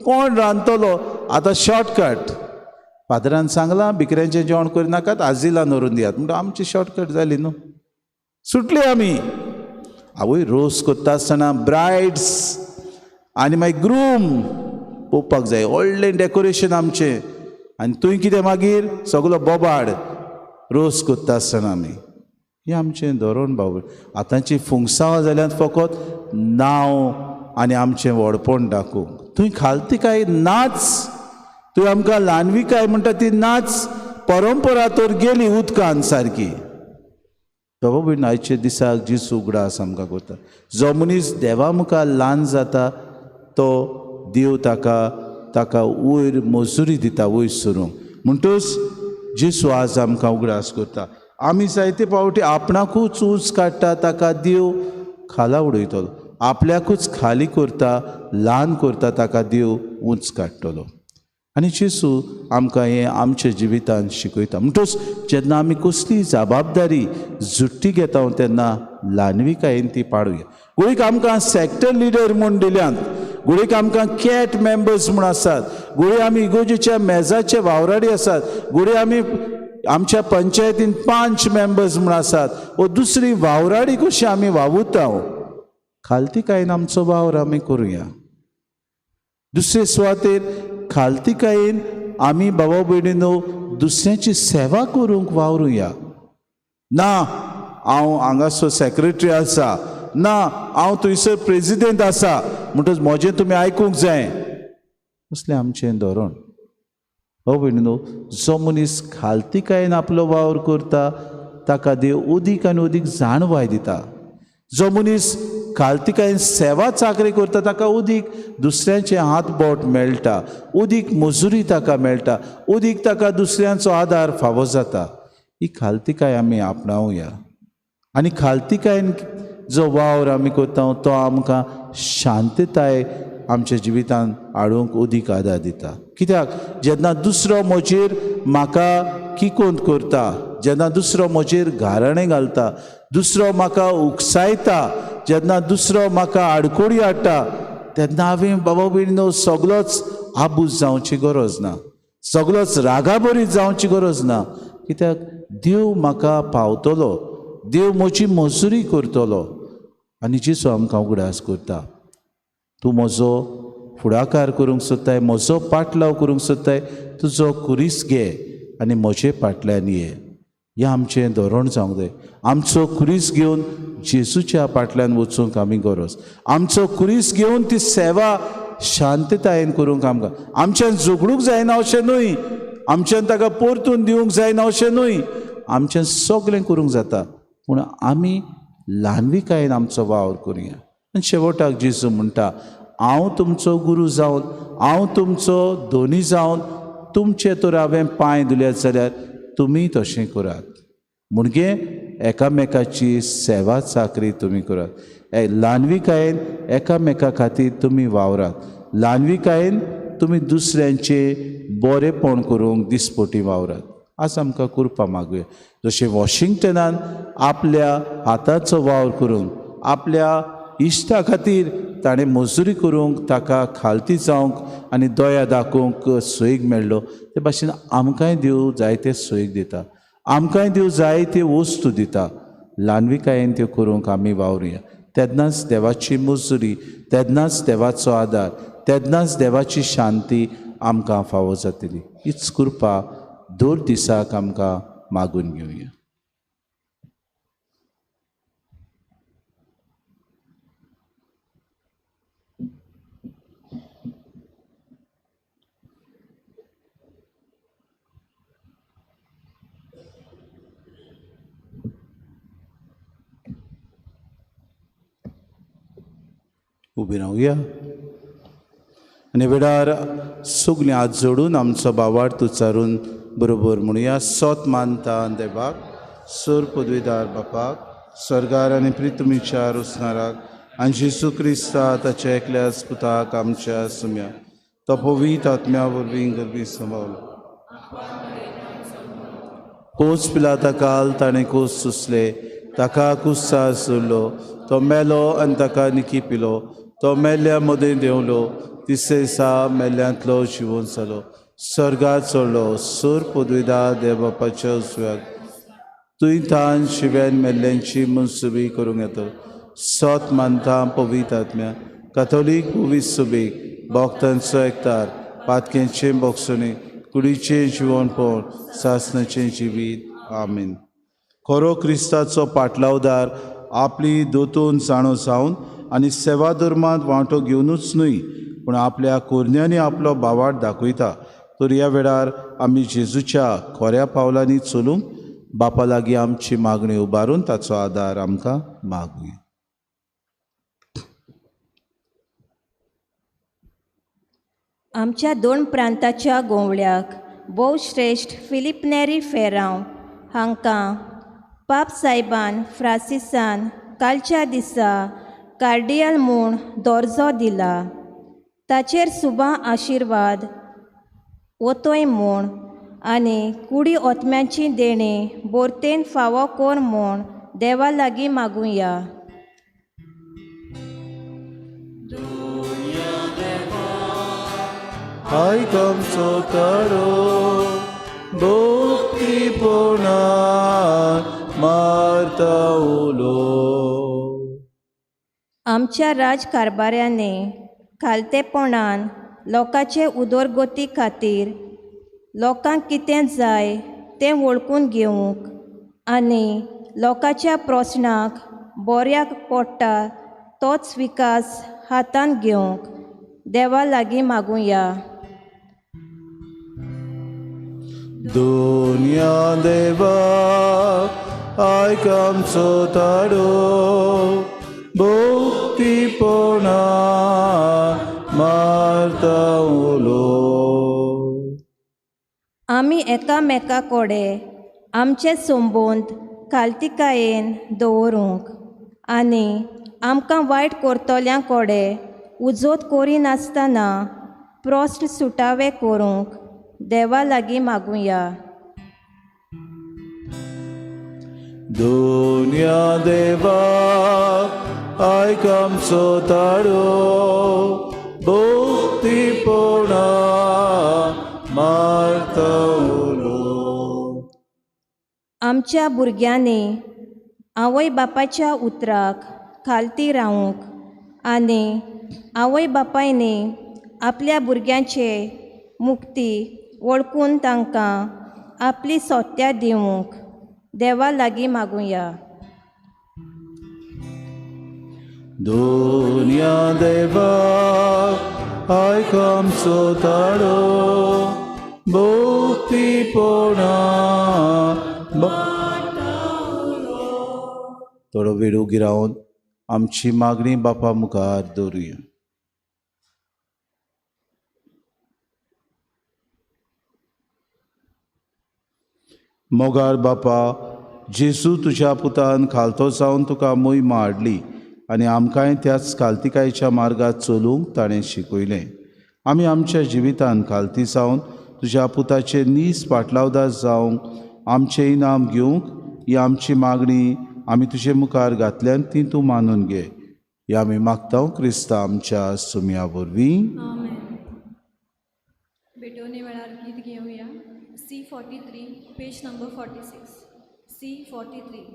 कोण रांदतलो? आतां शॉर्टकट फादरान सांगलां भिकऱ्यांचें जेवण करिनाकात, आजिलान व्हरून दियात, म्हणटा आमची शॉर्टकट जाली न्हू, सुटली आमी. आवय रोस करता आसतना ब्रायड्स आनी मागीर ग्रूम पळोवपाक जाय, व्हडलें डेकोरेशन आमचें, आनी थंय कितें मागीर सगलो बोबाड रोस करता आसतना आमी. हें आमचें धोरण बाबू. आतांची फुंगसांवां जाल्यार फकत नांव आनी आमचें व्हडपण दाखोवंक. थंय खालती नाच, थंय आमकां ल्हानविकाय म्हणटा ती नाच परंपरा तर गेली उदकान सारकी. बाबा भयण आयच्या दिसाक जेजू उगडास आमकां करता, जो मनीस देवा मुखार ल्हान जाता तो देव ताका ताका वयर मजुरी दिता वयर सरूंक. म्हणटच जेजू आज आमकां उगडास करता, आमी जायते फावटी आपणाकूच ऊंच काडटा, ताका देव खाला उडयतलो, आपल्याकूच खाली करता, ल्हान करता, ताका देव ऊंच काडटलो. आनी जेजू आमकां हें आमच्या जिवितान शिकयता. म्हणटच जेन्ना आमी कसली जबाबदारी झुट्टी घेता तेन्ना ल्हानविकायेन ती पाडुया. गोळीक आमकां सॅक्टर लिडर म्हूण दिल्यात, गुळीक आमकां कॅट मेंबर्स म्हूण आसात, गुळी आमी इगोजेच्या मेजाचे वावराडी आसात, गुळी आमी आमच्या पंचायतीन 5 मेंबर्स म्हूण आसात, वो दुसरी वावराडी कशी आमी वावुरता, खालतीकायेन आमचो वावर आमी करुया. दुसरे सुवातेर खालतीकायेन आमी बाबा भयणीनो दुसऱ्याची सेवा करूंक वावरुया. ना हांव हांगासर सेक्रेटरी आसा, ना हांव थंयसर प्रेजिडेंट आसा, म्हणटच म्हजें तुमी आयकूंक जाय, असलें आमचें धोरण. हो भयणीनो, जो मनीस खालतीकायेन आपलो वावर करता ताका देव उदीक आनी उदीक जाणवाय दिता. जो मनीस खालतीकायेन सेवा चाकरी करता ताका उदीक दुसऱ्यांचे हात बोट मेळटा, उदीक मजुरी ताका मेळटा, उदीक ताका दुसऱ्यांचो आदार फावो जाता. ही खालतीकाय आमी आपणावया आनी खालतीकायेन जो वावर आमी करता तो आमकां शांतताय आमच्या जिवितांत हाडूंक उदीक आदार दिता. कित्याक जेन्ना दुसरो म्हजेर म्हाका किकोंत करता, जेन्ना दुसरो म्हजेर घाराणें घालता, दुसरो म्हाका उकसायता, जेन्ना दुसरो म्हाका आडकोडी हाडटा, तेन्ना हांवें बाबा भयणीनो सगळोच आबूज जावची गरज ना, सगळोच रागाबरीत जावची गरज ना. कित्याक देव म्हाका पावतलो, देव म्हजी मजुरी करतलो. आनी जेजू आमकां उगडास करता, तूं म्हजो फुडाकार करूंक सोदताय, म्हजो पाटलाव करूंक सोदताय, तुजो कुरीस घे आनी म्हजे फाटल्यान ये. हें आमचें धोरण जावंक जाय. आमचो कुरीस घेवन जेजूच्या फाटल्यान वचूंक आमी गरज, आमचो कुरीस घेवन ती सेवा शांततायेन करूंक आमकां, आमच्यान झगडूंक जायना अशें न्हय, आमच्यान ताका परतून दिवंक जायना अशें न्हय, आमच्यान सगळें करूंक जाता, पूण आमी ल्हानविकायेन आमचो वावर करुया. आनी शेवटाक जेजू म्हणटा, हांव तुमचो गुरू जावन, हांव तुमचो धनी जावन तुमचे तर हांवें पांय धुल्यात जाल्यार तुमी तशें करात. म्हणजे एकामेकाची सेवा चाकरी तुमी करात, ल्हानविकायेन एकामेका खातीर तुमी वावरात, ल्हानविकायेन तुमी दुसऱ्यांचे बरेपण करूंक दिसपटी वावरात. आज आमकां कृपा मागुया, जशें वॉशिंग्टनान आपल्या हाताचो वावर करूंक, आपल्या इश्टा खातीर ताणें मजुरी करूंक, ताका खालती जावंक आनी दया दाखोवंक सोयीक मेळ्ळो, ते भाशेन आमकांय देव जायते सोयीक दिता, आमकांय देव जायते वस्तू दिता. ल्हानविकायेन त्यो करूंक आमी वावरुया, तेन्नाच देवाची मजुरी, तेन्नाच देवाचो आदार, तेन्नाच देवाची शांती आमकां फावो जातली. हीच कृपा दर दिसाक आमकां मागून घेवया. उबी रावया आनी वेळार सगळीं हात जोडून आमचो बावार्थ उच्चारून बरोबर म्हणुया. सोत मानता देवाक, सोर पदवीदार बापाक, स्वर्गार आनी प्रितमीच्या रुसणाराक, आनी जेजू क्रिस्ता ताच्या एकल्या पुताक आमच्या सुम्या, तो पवित्र आत्म्या वरवीं गर्भी सांबावलो. कोस पिलाता काल ताणें कोस सुसले, ताका कुस्सार सोडलो, तो मेलो आनी ताका निकी पिलो, तो मेल्ल्या मदें देंवलो, तिसरे दिसा मेल्ल्यांतलो जिवोन जालो, स्वर्गार चडलो, सोर पदवीदार देव बापाच्या उजव्याक, तुंय थान शिव्यान मेल्ल्यांची मनसुबी करूंक येता. सोत मानता पवित्र आत्म्या, काथोलीक पवित्र सुबीक, भक्तांचो एकतार, पातक्यांचें बोगसुणी, कुडीचें जिवनपण, सासणाचें जिवीत. आमीन. खरो क्रिस्ताचो पाटलावदार आपली दोतोन जाणो जावन आनी सेवा धर्मांत वांटो घेवनूच न्हय, पूण आपल्या कोरन्यांनी आपलो भावार्थ दाखयता. तर ह्या वेळार आमी जेजूच्या खऱ्या पावलांनी चलूंक बापा लागीं आमची मागणी उबारून ताचो आदार आमकां मागुया. आमच्या दोन प्रांताच्या गोंवळ्याक भोवश्रेश्ठ फिलीप नेरी फेरांव हांकां पाप सायबान फ्रांसिसान कालच्या दिसा कार्डियल म्हूण दर्जो दिला. ताचेर सुबा आशिर्वाद वतोय म्हूण आनी कुडी ओतम्याची देणें बोरतेन फावो कोर म्हूण देवा लागीं मागुया. आयक आमचो तारो भक्तीपणान मारता उलो. आमच्या राजकारभाऱ्यांनी खालतेपणान लोकांचे उदरगती खातीर लोकांक कितें जाय तें वळखून घेवंक आनी लोकांच्या प्रस्नाक बऱ्याक पडटा तोच विकास हातांत घेवंक देवा लागीं मागुया. दुनिया देवा आयक आमचो तारो भक्तीपणान मारता उलो. आमी एकामेका कडेन आमचे संबंद खालतिकायेन दवरूंक आनी आमकां वायट करतल्यां कडेन उजोत करिनासतना प्रस्न सुटावे करूंक देवा लागीं मागुया. दुनिया देवा आयक आमचो ताळो, भक्तीपणा मारता उलो. आमच्या भुरग्यांनी आवय बापायच्या उतराक खालती रावंक आनी आवय बापायनी आपल्या भुरग्यांचे मुक्ती वळखून तांकां आपली सत्या दिवंक देवा लागीं मागुया. दुनिया देवा आयक आमचो ताळो, भक्तीपणा. थोडो वेळ उगी रावन आमची मागणी बापा मुखार दवरुया. मोगाळ बापा जेजू, तुज्या पुतान खालतो जावन तुका मोहिमा हाडली आनी आमकांय त्याच खालतिकायेच्या मार्गार चलूंक ताणें शिकयलें. आमी आमच्या जिवितान खालती जावन तुज्या पुताचे नीस पाटलावदार जावंक आमचें इनाम घेवंक ही आमची मागणी आमी तुजे मुखार घातल्यान ती तूं मानून घे. ही आमी मागता क्रिस्ता आमच्या सुमया वरवीं. भेटवणे वेळार गीत घेवया. C43 page number 46. C43.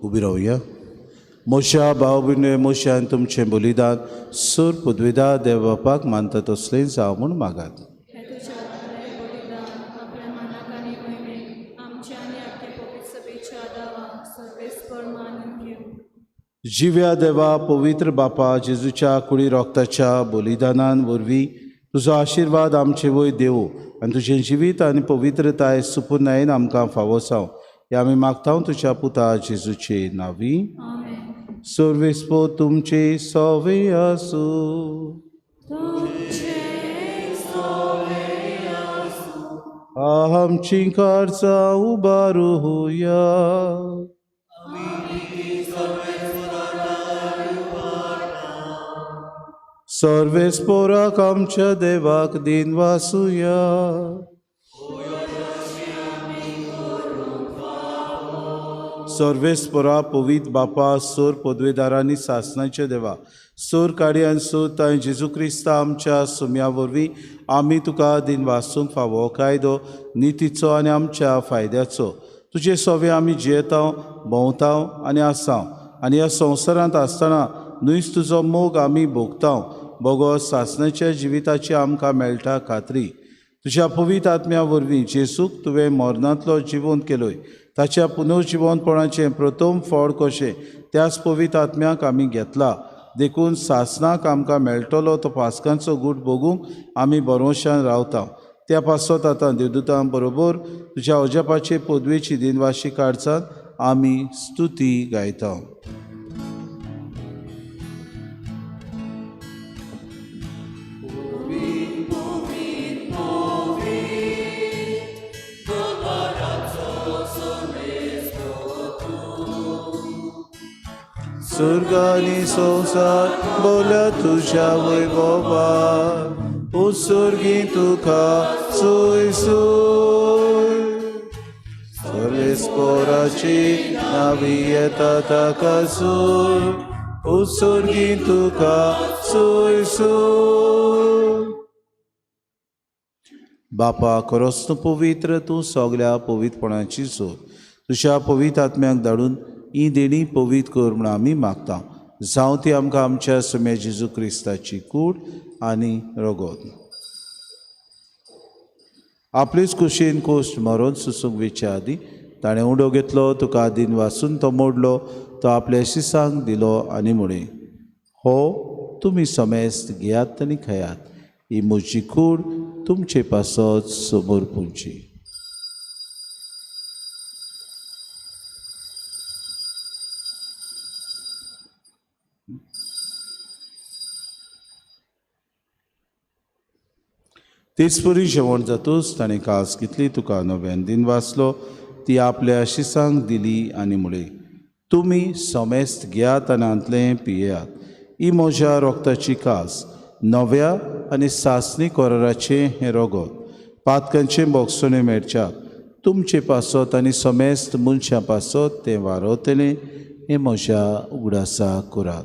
उबी रावया. मोशा भाव भयणीं, मोशान तुमचें बलिदान सूर पदवीदा देव बापाक मानता तसलें जावं म्हूण मागात. जिव्या देवा पवित्र बापा, जेजूच्या कुडी रोगताच्या बलिदानान वरवीं तुजो आशिर्वाद आमचे वयर देवू आनी तुजें जिवीत आनी पवित्रताय सुपुर्णायेन आमकां फावो जावं हे आमी मागता तुज्या पुता जेजूचे नांवी. सर्वेस्पो तुमचे सवे आसूं. आमची कार्चां उबारुया. सर्वेस्पोराक आमच्या देवाक दिन वासुया. सर्वेस्पोरा पवित्र बापा, सोर पदवेदारांनी सासनाचे देवा, सोर काडी आनी सोर तांय जेजू क्रिस्ता आमच्या सुम्या वरवीं आमी तुका दिन वासूंक फावो कायदो नितीचो आनी आमच्या फायद्याचो. तुजे सोवे आमी जियेतांव, भोंवतांव आनी आसांव आनी ह्या संवसारांत आसतना न्हयच तुजो मोग आमी भोगतांव. बोगो सासनाच्या जिविताची आमकां मेळटा खात्री. तुज्या पवित्र आत्म्या वरवीं जेजूक तुवें मरणांतलो जिवंत केलोय, ताच्या पुनर्जिवनपणाचें प्रथम फळ कशें त्याच पवित्र आत्म्याक आमी घेतला. देखून सासणाक आमकां मेळटलो तो पास्कांचो गूट भोगूंक आमी भरवंशान रावता. त्या पासत आतां देवदूतां बरोबर तुज्या अजापाचे पदवेची दिनवाशी काडचात आमी स्तुती गायता. स्वर्गानी संवसार बोल्या तुज्या वैभवान, उत्सर्गी तुका सोय सोय. सर्वेस्पोराची नावी येता ताका सोय, उत्सर्गी तुका सोय सोय. बापा खरोच तूं पवित्र, तूं सगल्या पवित्रपणाची सोय. तुज्या पवित्र आत्म्याक धाडून ही देणी पवित्र कर म्हूण आमी मागता. जावं ती आमकां आमच्या सोम्या जेजू क्रिस्ताची कूड आनी रगत. आपलेच कुशीन कोश्ट मरोन सुसूंक वेच्या आदीं ताणें उडो घेतलो, तुका आदीन वासून तो मोडलो, तो आपल्या शिसांक दिलो आनी म्हळें, हो तुमी समेस्त घेयात आनी खायात, ही म्हजी कूड तुमचे पासत समोर पुंची. तेचपरी जेवण जातूच ताणें कास घेतली, तुका नव्यान दिन वाचलो, ती आपल्या शिसांक दिली आनी म्हळें, तुमी समेस्त घेयात आनी हांतलें पियेयात, ही म्हज्या रोगताची कास, नव्या आनी सासणी कराराचें हें रगत, पातकांचें बोगसणें मेळच्याक तुमचे पासत आनी समेस्त मनशां पासत तें वारवतलें, हें म्हज्या उगडासा करात.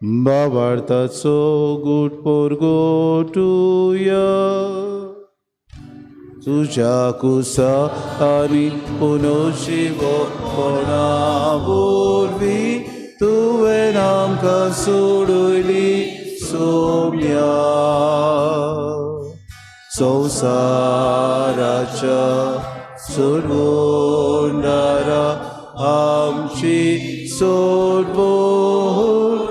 बाबार्थाचो गूट पोरगोटुया, तुज्या कुसा आनी पुनोशिवपणा वरवीं तुवें आमकां सोडयली सोम्या. संवसाराच्या सोडवणारा आमची सोडवण.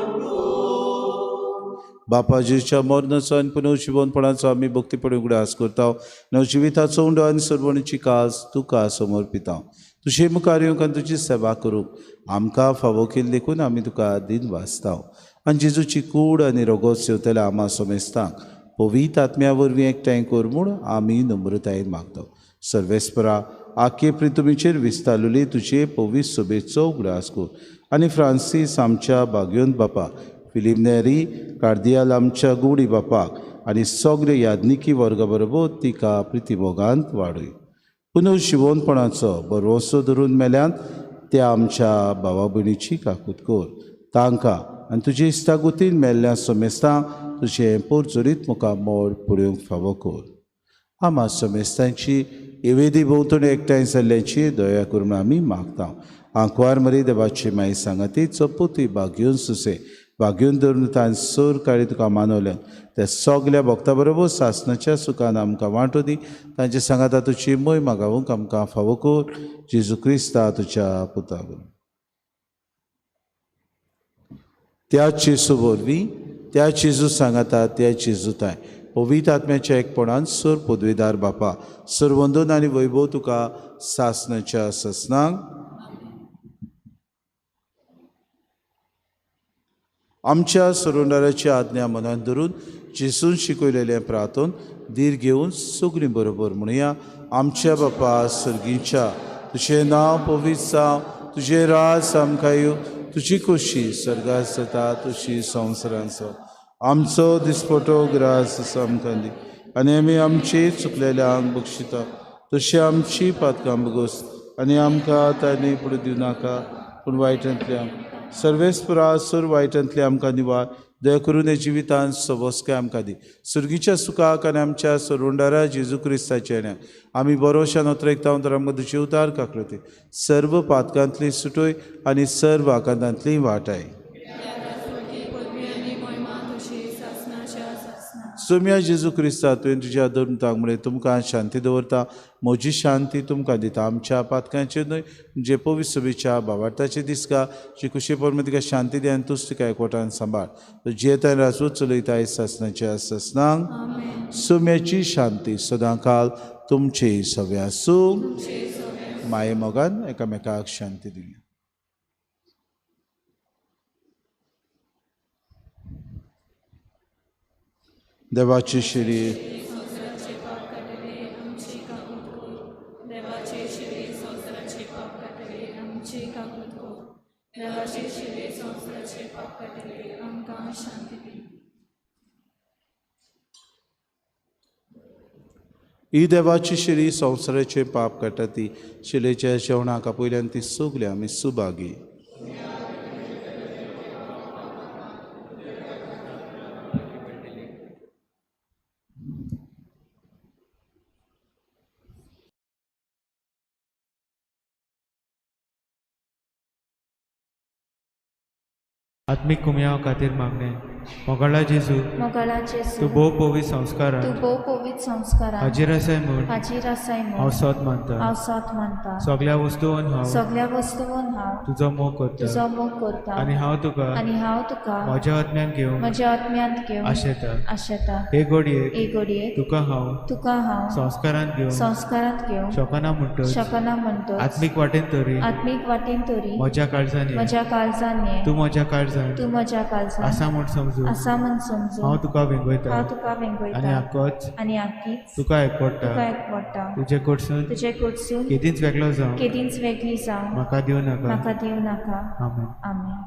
बापाजीच्या मरणाचो आनी पुनर्जिवनपणाचो आमी भक्तीपणी उगडास करता. नवजिविताचो उंडो आनी सरवणीची काज तुका समर्पिता. तुजे मुखार येवंक आनी तुजी सेवा करूंक आमकां फावो केली देखून आमी तुका दिन वाचता. आनी जेजूची कूड आनी रगत सेवतल्या आमा समेस्तांक पवित्र आत्म्या वरवीं एकठांय कर म्हूण आमी नम्रतायेन मागता. सर्वेस्परा आखे प्रितुमीचेर विस्तारलेली तुजे पवित्र सोबेचो उगडास कर आनी फ्रांसीस आमच्या बागयोन बापा, फिलीप नेरी कार्दियाल आमच्या गुडी बापाक आनी सगळे याज्ञिकी वर्गा बरोबर तिका प्रितीभोगांत वाडय. पुनर्जिवनपणाचो भरवंसो धरून मेल्यान त्या आमच्या भावा भयणीची काकूत कर. तांकां आनी तुजे इश्टागुतीन मेल्ल्या समेस्तांक तुजें पोरजोरीत मुखामळ पळोवंक फावो कर. आमा समेस्तांची एवेदी भोंवतणी एकठांय जाल्ल्याची दया करून आमी मागता. आंकवार मरी देवाची माई सांगाती चपुती बागयोन सुसे बागयोन धरून तान सोर काळी तुका मानवल्यान त्या सगल्या भक्ता बरोबर सासणाच्या सुखान आमकां वांटो दी. तांचे सांगाता तुजी मोय मागावंक आमकां फावो कर. जेजू क्रिस्ता तुज्या पुता वरवीं. त्या जेजू वरवीं, त्या जेजू सांगाता, त्या जेजू ताय पवित्र आत्म्याच्या एकपणान सर पदवेदार बापा सरवंदन आनी वैभव तुका सासणाच्या सासणाक. आमच्या सरोंडाराची आज्ञा मनान धरून जेजून शिकयलेलें प्रार्थन धीर घेवन सगळीं बरोबर म्हणुया. आमच्या बापा सर्गीच्या, तुजें नांव पवित्र जावं, तुजें राज आमकां येवं, तुजी खोशी सर्गात जाता तशी संवसारांत जावं. आमचो दिसपटो ग्रास आमकां दी आनी आमी आमची चुकलेल्यांक बक्षिता तशी आमची पातकां बगोस आनी आमकां तांणी फुडें दिवं नाका पूण वायटांतल्यान सर्वेस्परा सर वायटांतले आमकां निवार. दया करून हे जिवितांत सबस्काय आमकां दी. सुर्गीच्या सुखाक आनी आमच्या सरोंडारा जेजू क्रिस्ताच्या येण्या आमी बरोशान अत्रेकता तर आमकां तुजी उतार काकळती सर्व पातकांतली सुटोय आनी सर्व आकांतांतली वाटाय. सोम्या जेजू क्रिस्ता तुवें तुज्या धर्मताक म्हळें तुमकां शांती दवरता, म्हजी शांती तुमकां दिता. आमच्या पातकांचेर न्हय जे पवित्र सभेच्या भावार्थाचे दिसका जी कुशी परमे तिका शांती दी आनी तूच तिका एकवटान सांबाळ. जियेता राजवट चलयता सासनाच्या सासनांक. सोम्याची शांती सदांकाल तुमचे सगळे आसूं. माये मोगान एकामेकाक शांती दिली. देवाची शिरी ही देवाची शिरी संवसाराचे पाप काडटा ती शिलेच्या जेवणाक आपयल्यान ती सगळी आमी सुभागी. आत्मीक कुमयाव खातीर मागणें. मोगाळा जेजू, तूं भोव पवित्र संस्कारान हाजीर आसाय म्हूण हांव सत मानता. सगळ्या वस्तून हांव तुजो मोग करता आनी हांव तुका म्हज्या आत्म्यान घेवन आशेता. हे घडयेक तुका हांव संस्कारांत घेवन शकना म्हणटच आत्मीक वाटेन तरी म्हज्या काळजान तूं म्हज्या काळजान आसा म्हूण समजू हांव तुका वेंगयता आनी आकीच तुका एकवटा. तुजे कडसून केदींच वेगळो जावं म्हाका दिवं नाका. आमेन.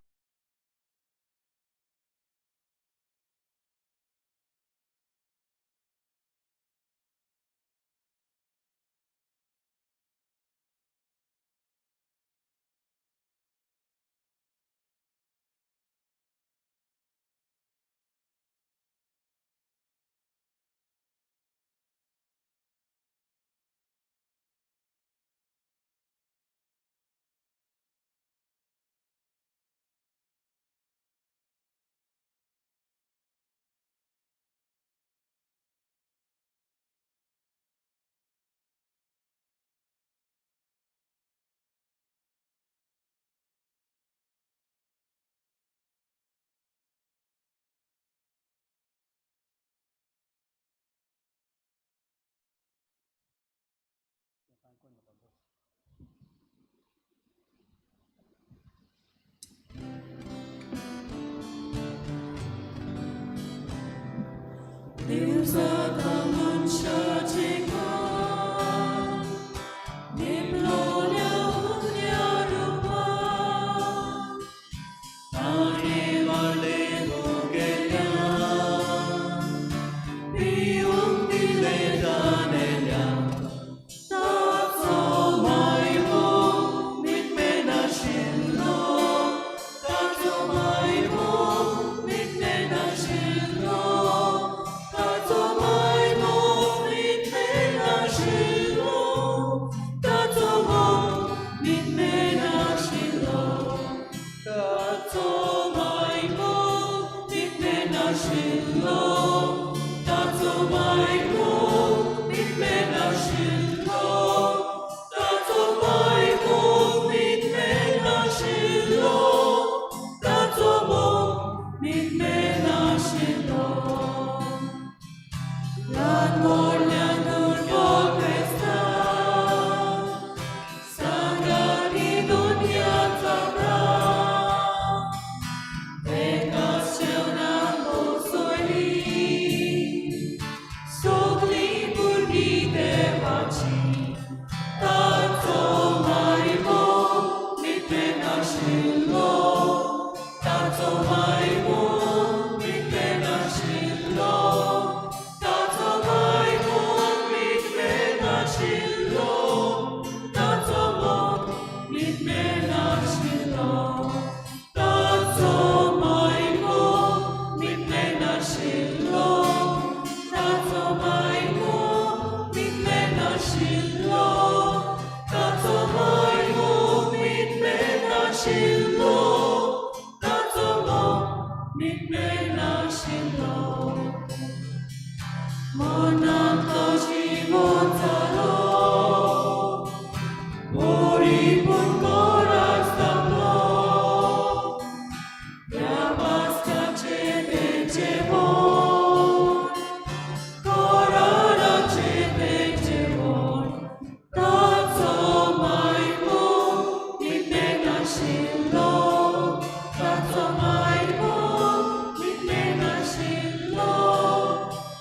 That's मिटमेनाशिल्लो मनांतलो जिवो जालो परिपूर्ण कोराक जालो ह्या पास्काचें तें जेवण कोराराचें तें जेवण ताचो मायमो मिटमेनाशिल्लो ताचो मायमो मिटमेनाशिल्लो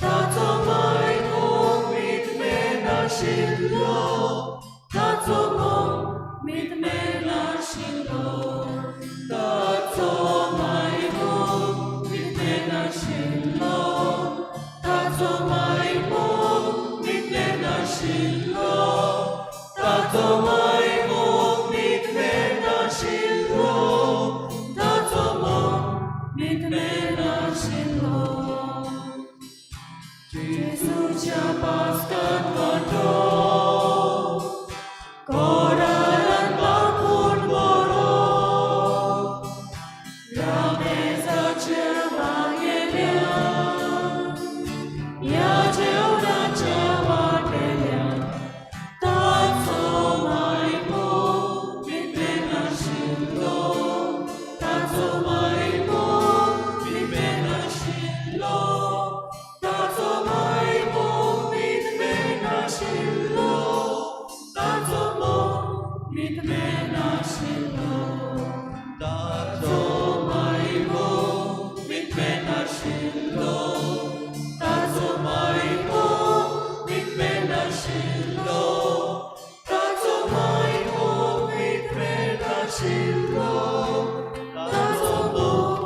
ताचो मायमो मिटमेनाशिल्लो ताचो मोग मिटमेनाशिल्लो ताचो मायमो मिटमेनाशिल्लो ताचो मायमो मिटमेनाशिल्लो ताचो मायमो मिटमेनाशिल्लो ताचो मोग मिटमेनाशिल्लो जेजूच्या पास्कांत वांटो कोरारान बापून बरो ह्या मेजाचेर मागेल्यान ह्या जेवणाच्या वाटेल्यान ताचो मायमो मिटमेनाशिल्लो ताचो मायमो मिटमेनाशिल्लो ताचो मायमो मिटमेनाशिल्लो ताचो मोग मिटमेनाशिल्लो ताचो मायमो मिटमेनाशिल्लो ताचो मायमो मिटमेनाशिल्लो ताचो मायमो मिटमेनाशिल्लो ताचो मोग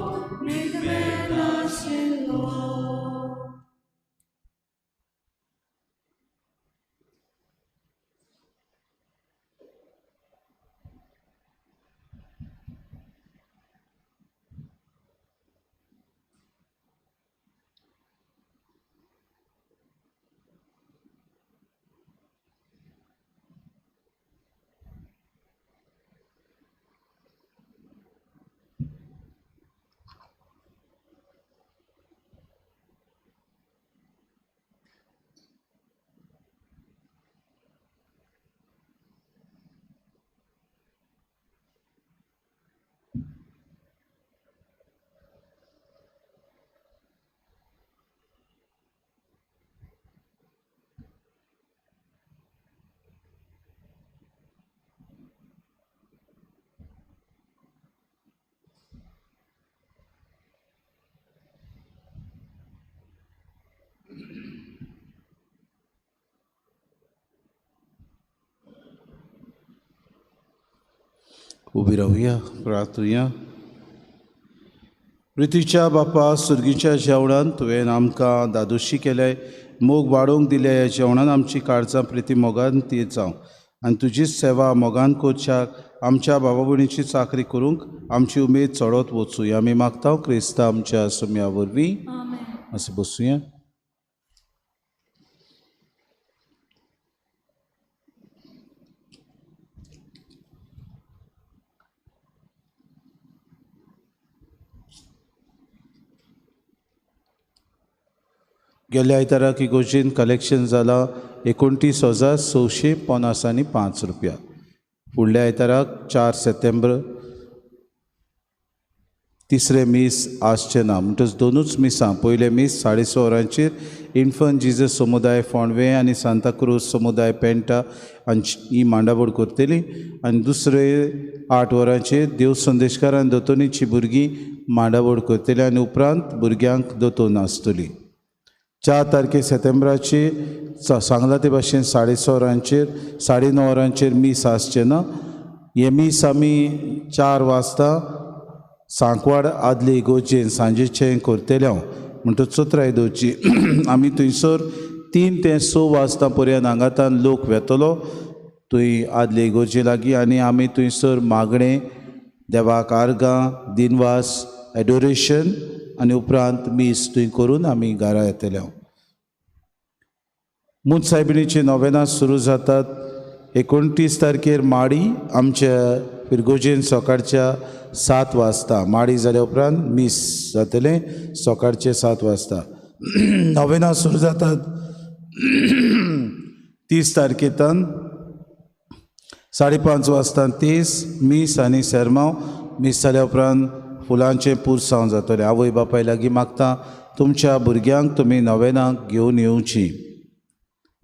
मिटमेनाशिल्लो. उबी रावया, प्रार्थुया. पृथ्वीच्या बापा, सुर्गीच्या जेवणान तुवें आमकां दादोशी केल्याय, मोग वाडोवंक दिल्या. ह्या जेवणान आमची काळजां प्रिती मोगान ती जावं आनी तुजीच सेवा मोगान करच्याक आमच्या बाबा भयणीची चाकरी करूंक आमची उमेद चडत वचूया. आमी मागता क्रिस्ता आमच्या सुम्या वरवीं. अशें बसुया. गेल्या आयताराक इगोर्जेन कलेक्शन जाला 29,655 रुपया. फुडल्या आयताराक 4 सप्टेंबर तिसरें मीस आसचें ना, म्हणटच दोनूच मिसां. पयलें मीस 6:30 वरांचेर इन्फंट जीजस समुदाय फोंडवे आनी सांताक्रूज समुदाय पेंटा हांची ही मांडावळ करतली आनी दुसरें 8 वरांचेर देव संदेशकार आनी दोतोनीची भुरगीं मांडावळ करतली आनी उपरांत भुरग्यांक दोतोन आसतली. 4 तारखे सप्टेंबराची सांगला ते भाशेन 6:30 वरांचेर 9:30 वरांचेर मीस आसचें ना. हें मीस आमी 4 वाजता सांकवाड आदले इगोर्जेन सांजेचें करतले हांव, म्हणटच चोत्राय दवरची. आमी थंयसर 3 ते 6 वाजता पर्यंत हांगातान लोक वेतलो थंय आदले इगोर्जे लागीं आनी आमी थंयसर मागणें, देवाक आर्गां, दिनवास, एडोरेशन आनी उपरांत मीस थंय करून आमी घरा येतले. मुंत सायबिणीची नोवेनां सुरू जातात. 29 तारखेर माडी आमच्या पिरगोजेन सकाळच्या 7 वाजता माडी जाल्या उपरांत मीस जातलें सकाळचे 7 वाजता. नोवेनां सुरू जातात 30 तारखेतान 5:30 वाजता 30 मीस आनी सेरमांव. मीस जाल्या उपरांत फुलांचें पुरसांव जातलें. आवय बापाय लागीं मागता तुमच्या भुरग्यांक तुमी नोवेनाक घेवन येवची.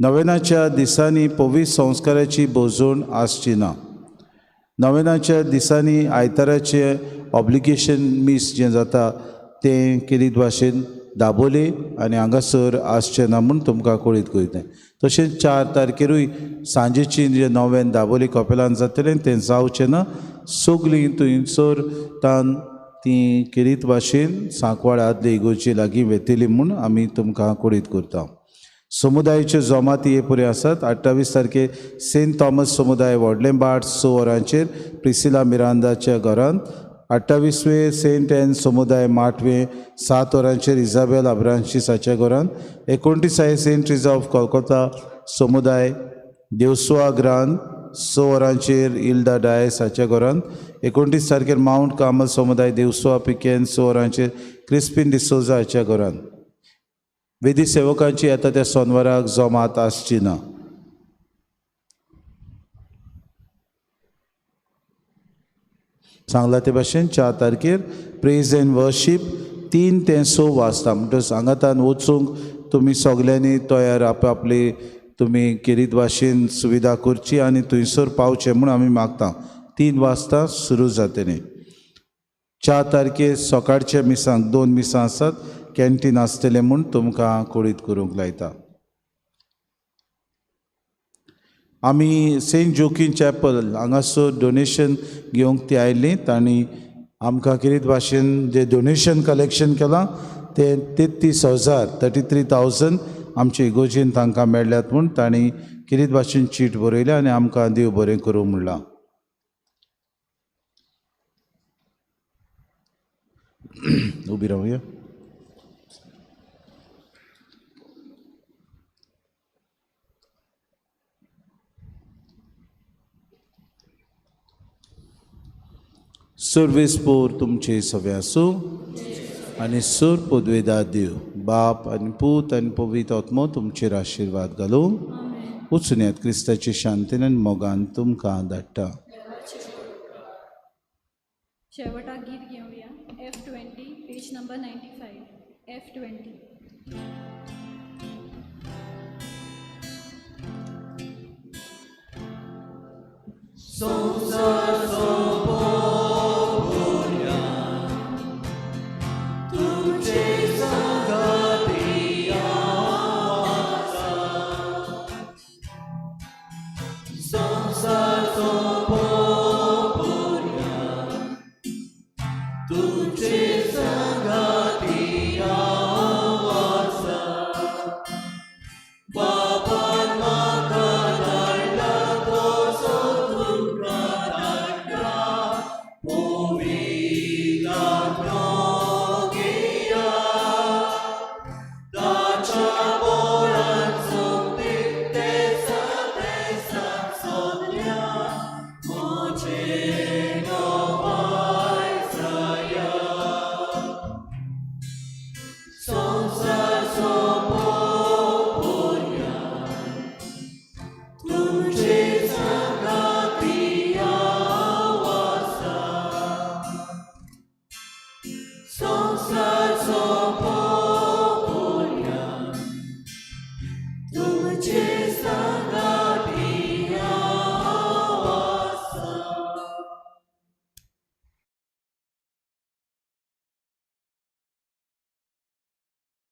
नोवेनाच्या दिसांनी पवित्र संस्काराची भोजवण आसची ना. नोवेनाच्या दिसांनी आयताराचें ऑब्लिगेशन मीस जें जाता तें केरीत भाशेन दाबोले आनी हांगासर आसचें ना म्हूण तुमकां कळीत करता. तशेंच 4 तारखेरूय सांजेची जें नोवेन दाबोली कपेलान जातलें तें जावचें ना. सगळीं थंयसर तान ती केरीत भाशेन सांकवाळ आदले इगोर्जे लागीं वेतली म्हूण आमी तुमकां कळीत करता. समुदायाच्यो जमाती हे पुरें आसात. 28 तारखेर सेंट थॉमस समुदाय व्हडलें बाट 6 वरांचेर प्रिसिला मिरांदाच्या घरांत. 28वे सेंट एन समुदाय माटवे 7 वरांचेर इजाबेल आब्रांशीसाच्या घरांत. 29 सेंट ट्रिजा ऑफ कोलकोता समुदाय देवसुआ ग्रांत 6 वरांचेर इल्दा डायस हाच्या घरांत. 29 तारखेर मावंट कार्मल समुदाय देवसुआ पिकेन 6 वरांचेर क्रिस्पिन डिसोजा हाच्या घरांत. वेदी सेवकांची येता त्या सोनवाराक जमात आसची ना. सांगला ते भाशेन 4 तारखेर प्रेज एंड वर्शीप 3 ते 6 वाजता. म्हणटकच हांगातान वचूंक तुमी सगल्यांनी तयार आपआपली तुमी केरीत भाशेन सुविधा करची आनी थंयसर पावचें म्हूण आमी मागता. 3 वाजता सुरू जातलें. 4 तारखेर सकाळच्या मिसांक 2 मिसां आसात. कॅन्टीन आसतलें म्हूण तुमकां कळीत करूंक लायता. आमी सेंट जोकीन चॅपल हांगासर डोनेशन घेवंक ती आयिल्ली. तांणी आमकां केरीत भाशेन जें डोनेशन कलेक्शन केलां तें 33,000 33,000 आमचे इगोर्जेन तांकां मेळ्ळ्यात म्हूण तांणी केरीत भाशेन चीट बरयल्या आनी आमकां देव बरें करूं म्हणलां. उबी रावया. सर्वेस पोर तुमचे सगळे आसूं आनी सर पदवेदार देव बाप आनी पूत आनी पवित्र आत्मो तुमचेर आशिर्वाद घालूं. वचून येत क्रिस्ताचे शांतीन आनी मोगान तुमकां धाडटा. शेवटाक गीत घेवया. F20 page number 95 F20. संसार सोंपोवया तुमचे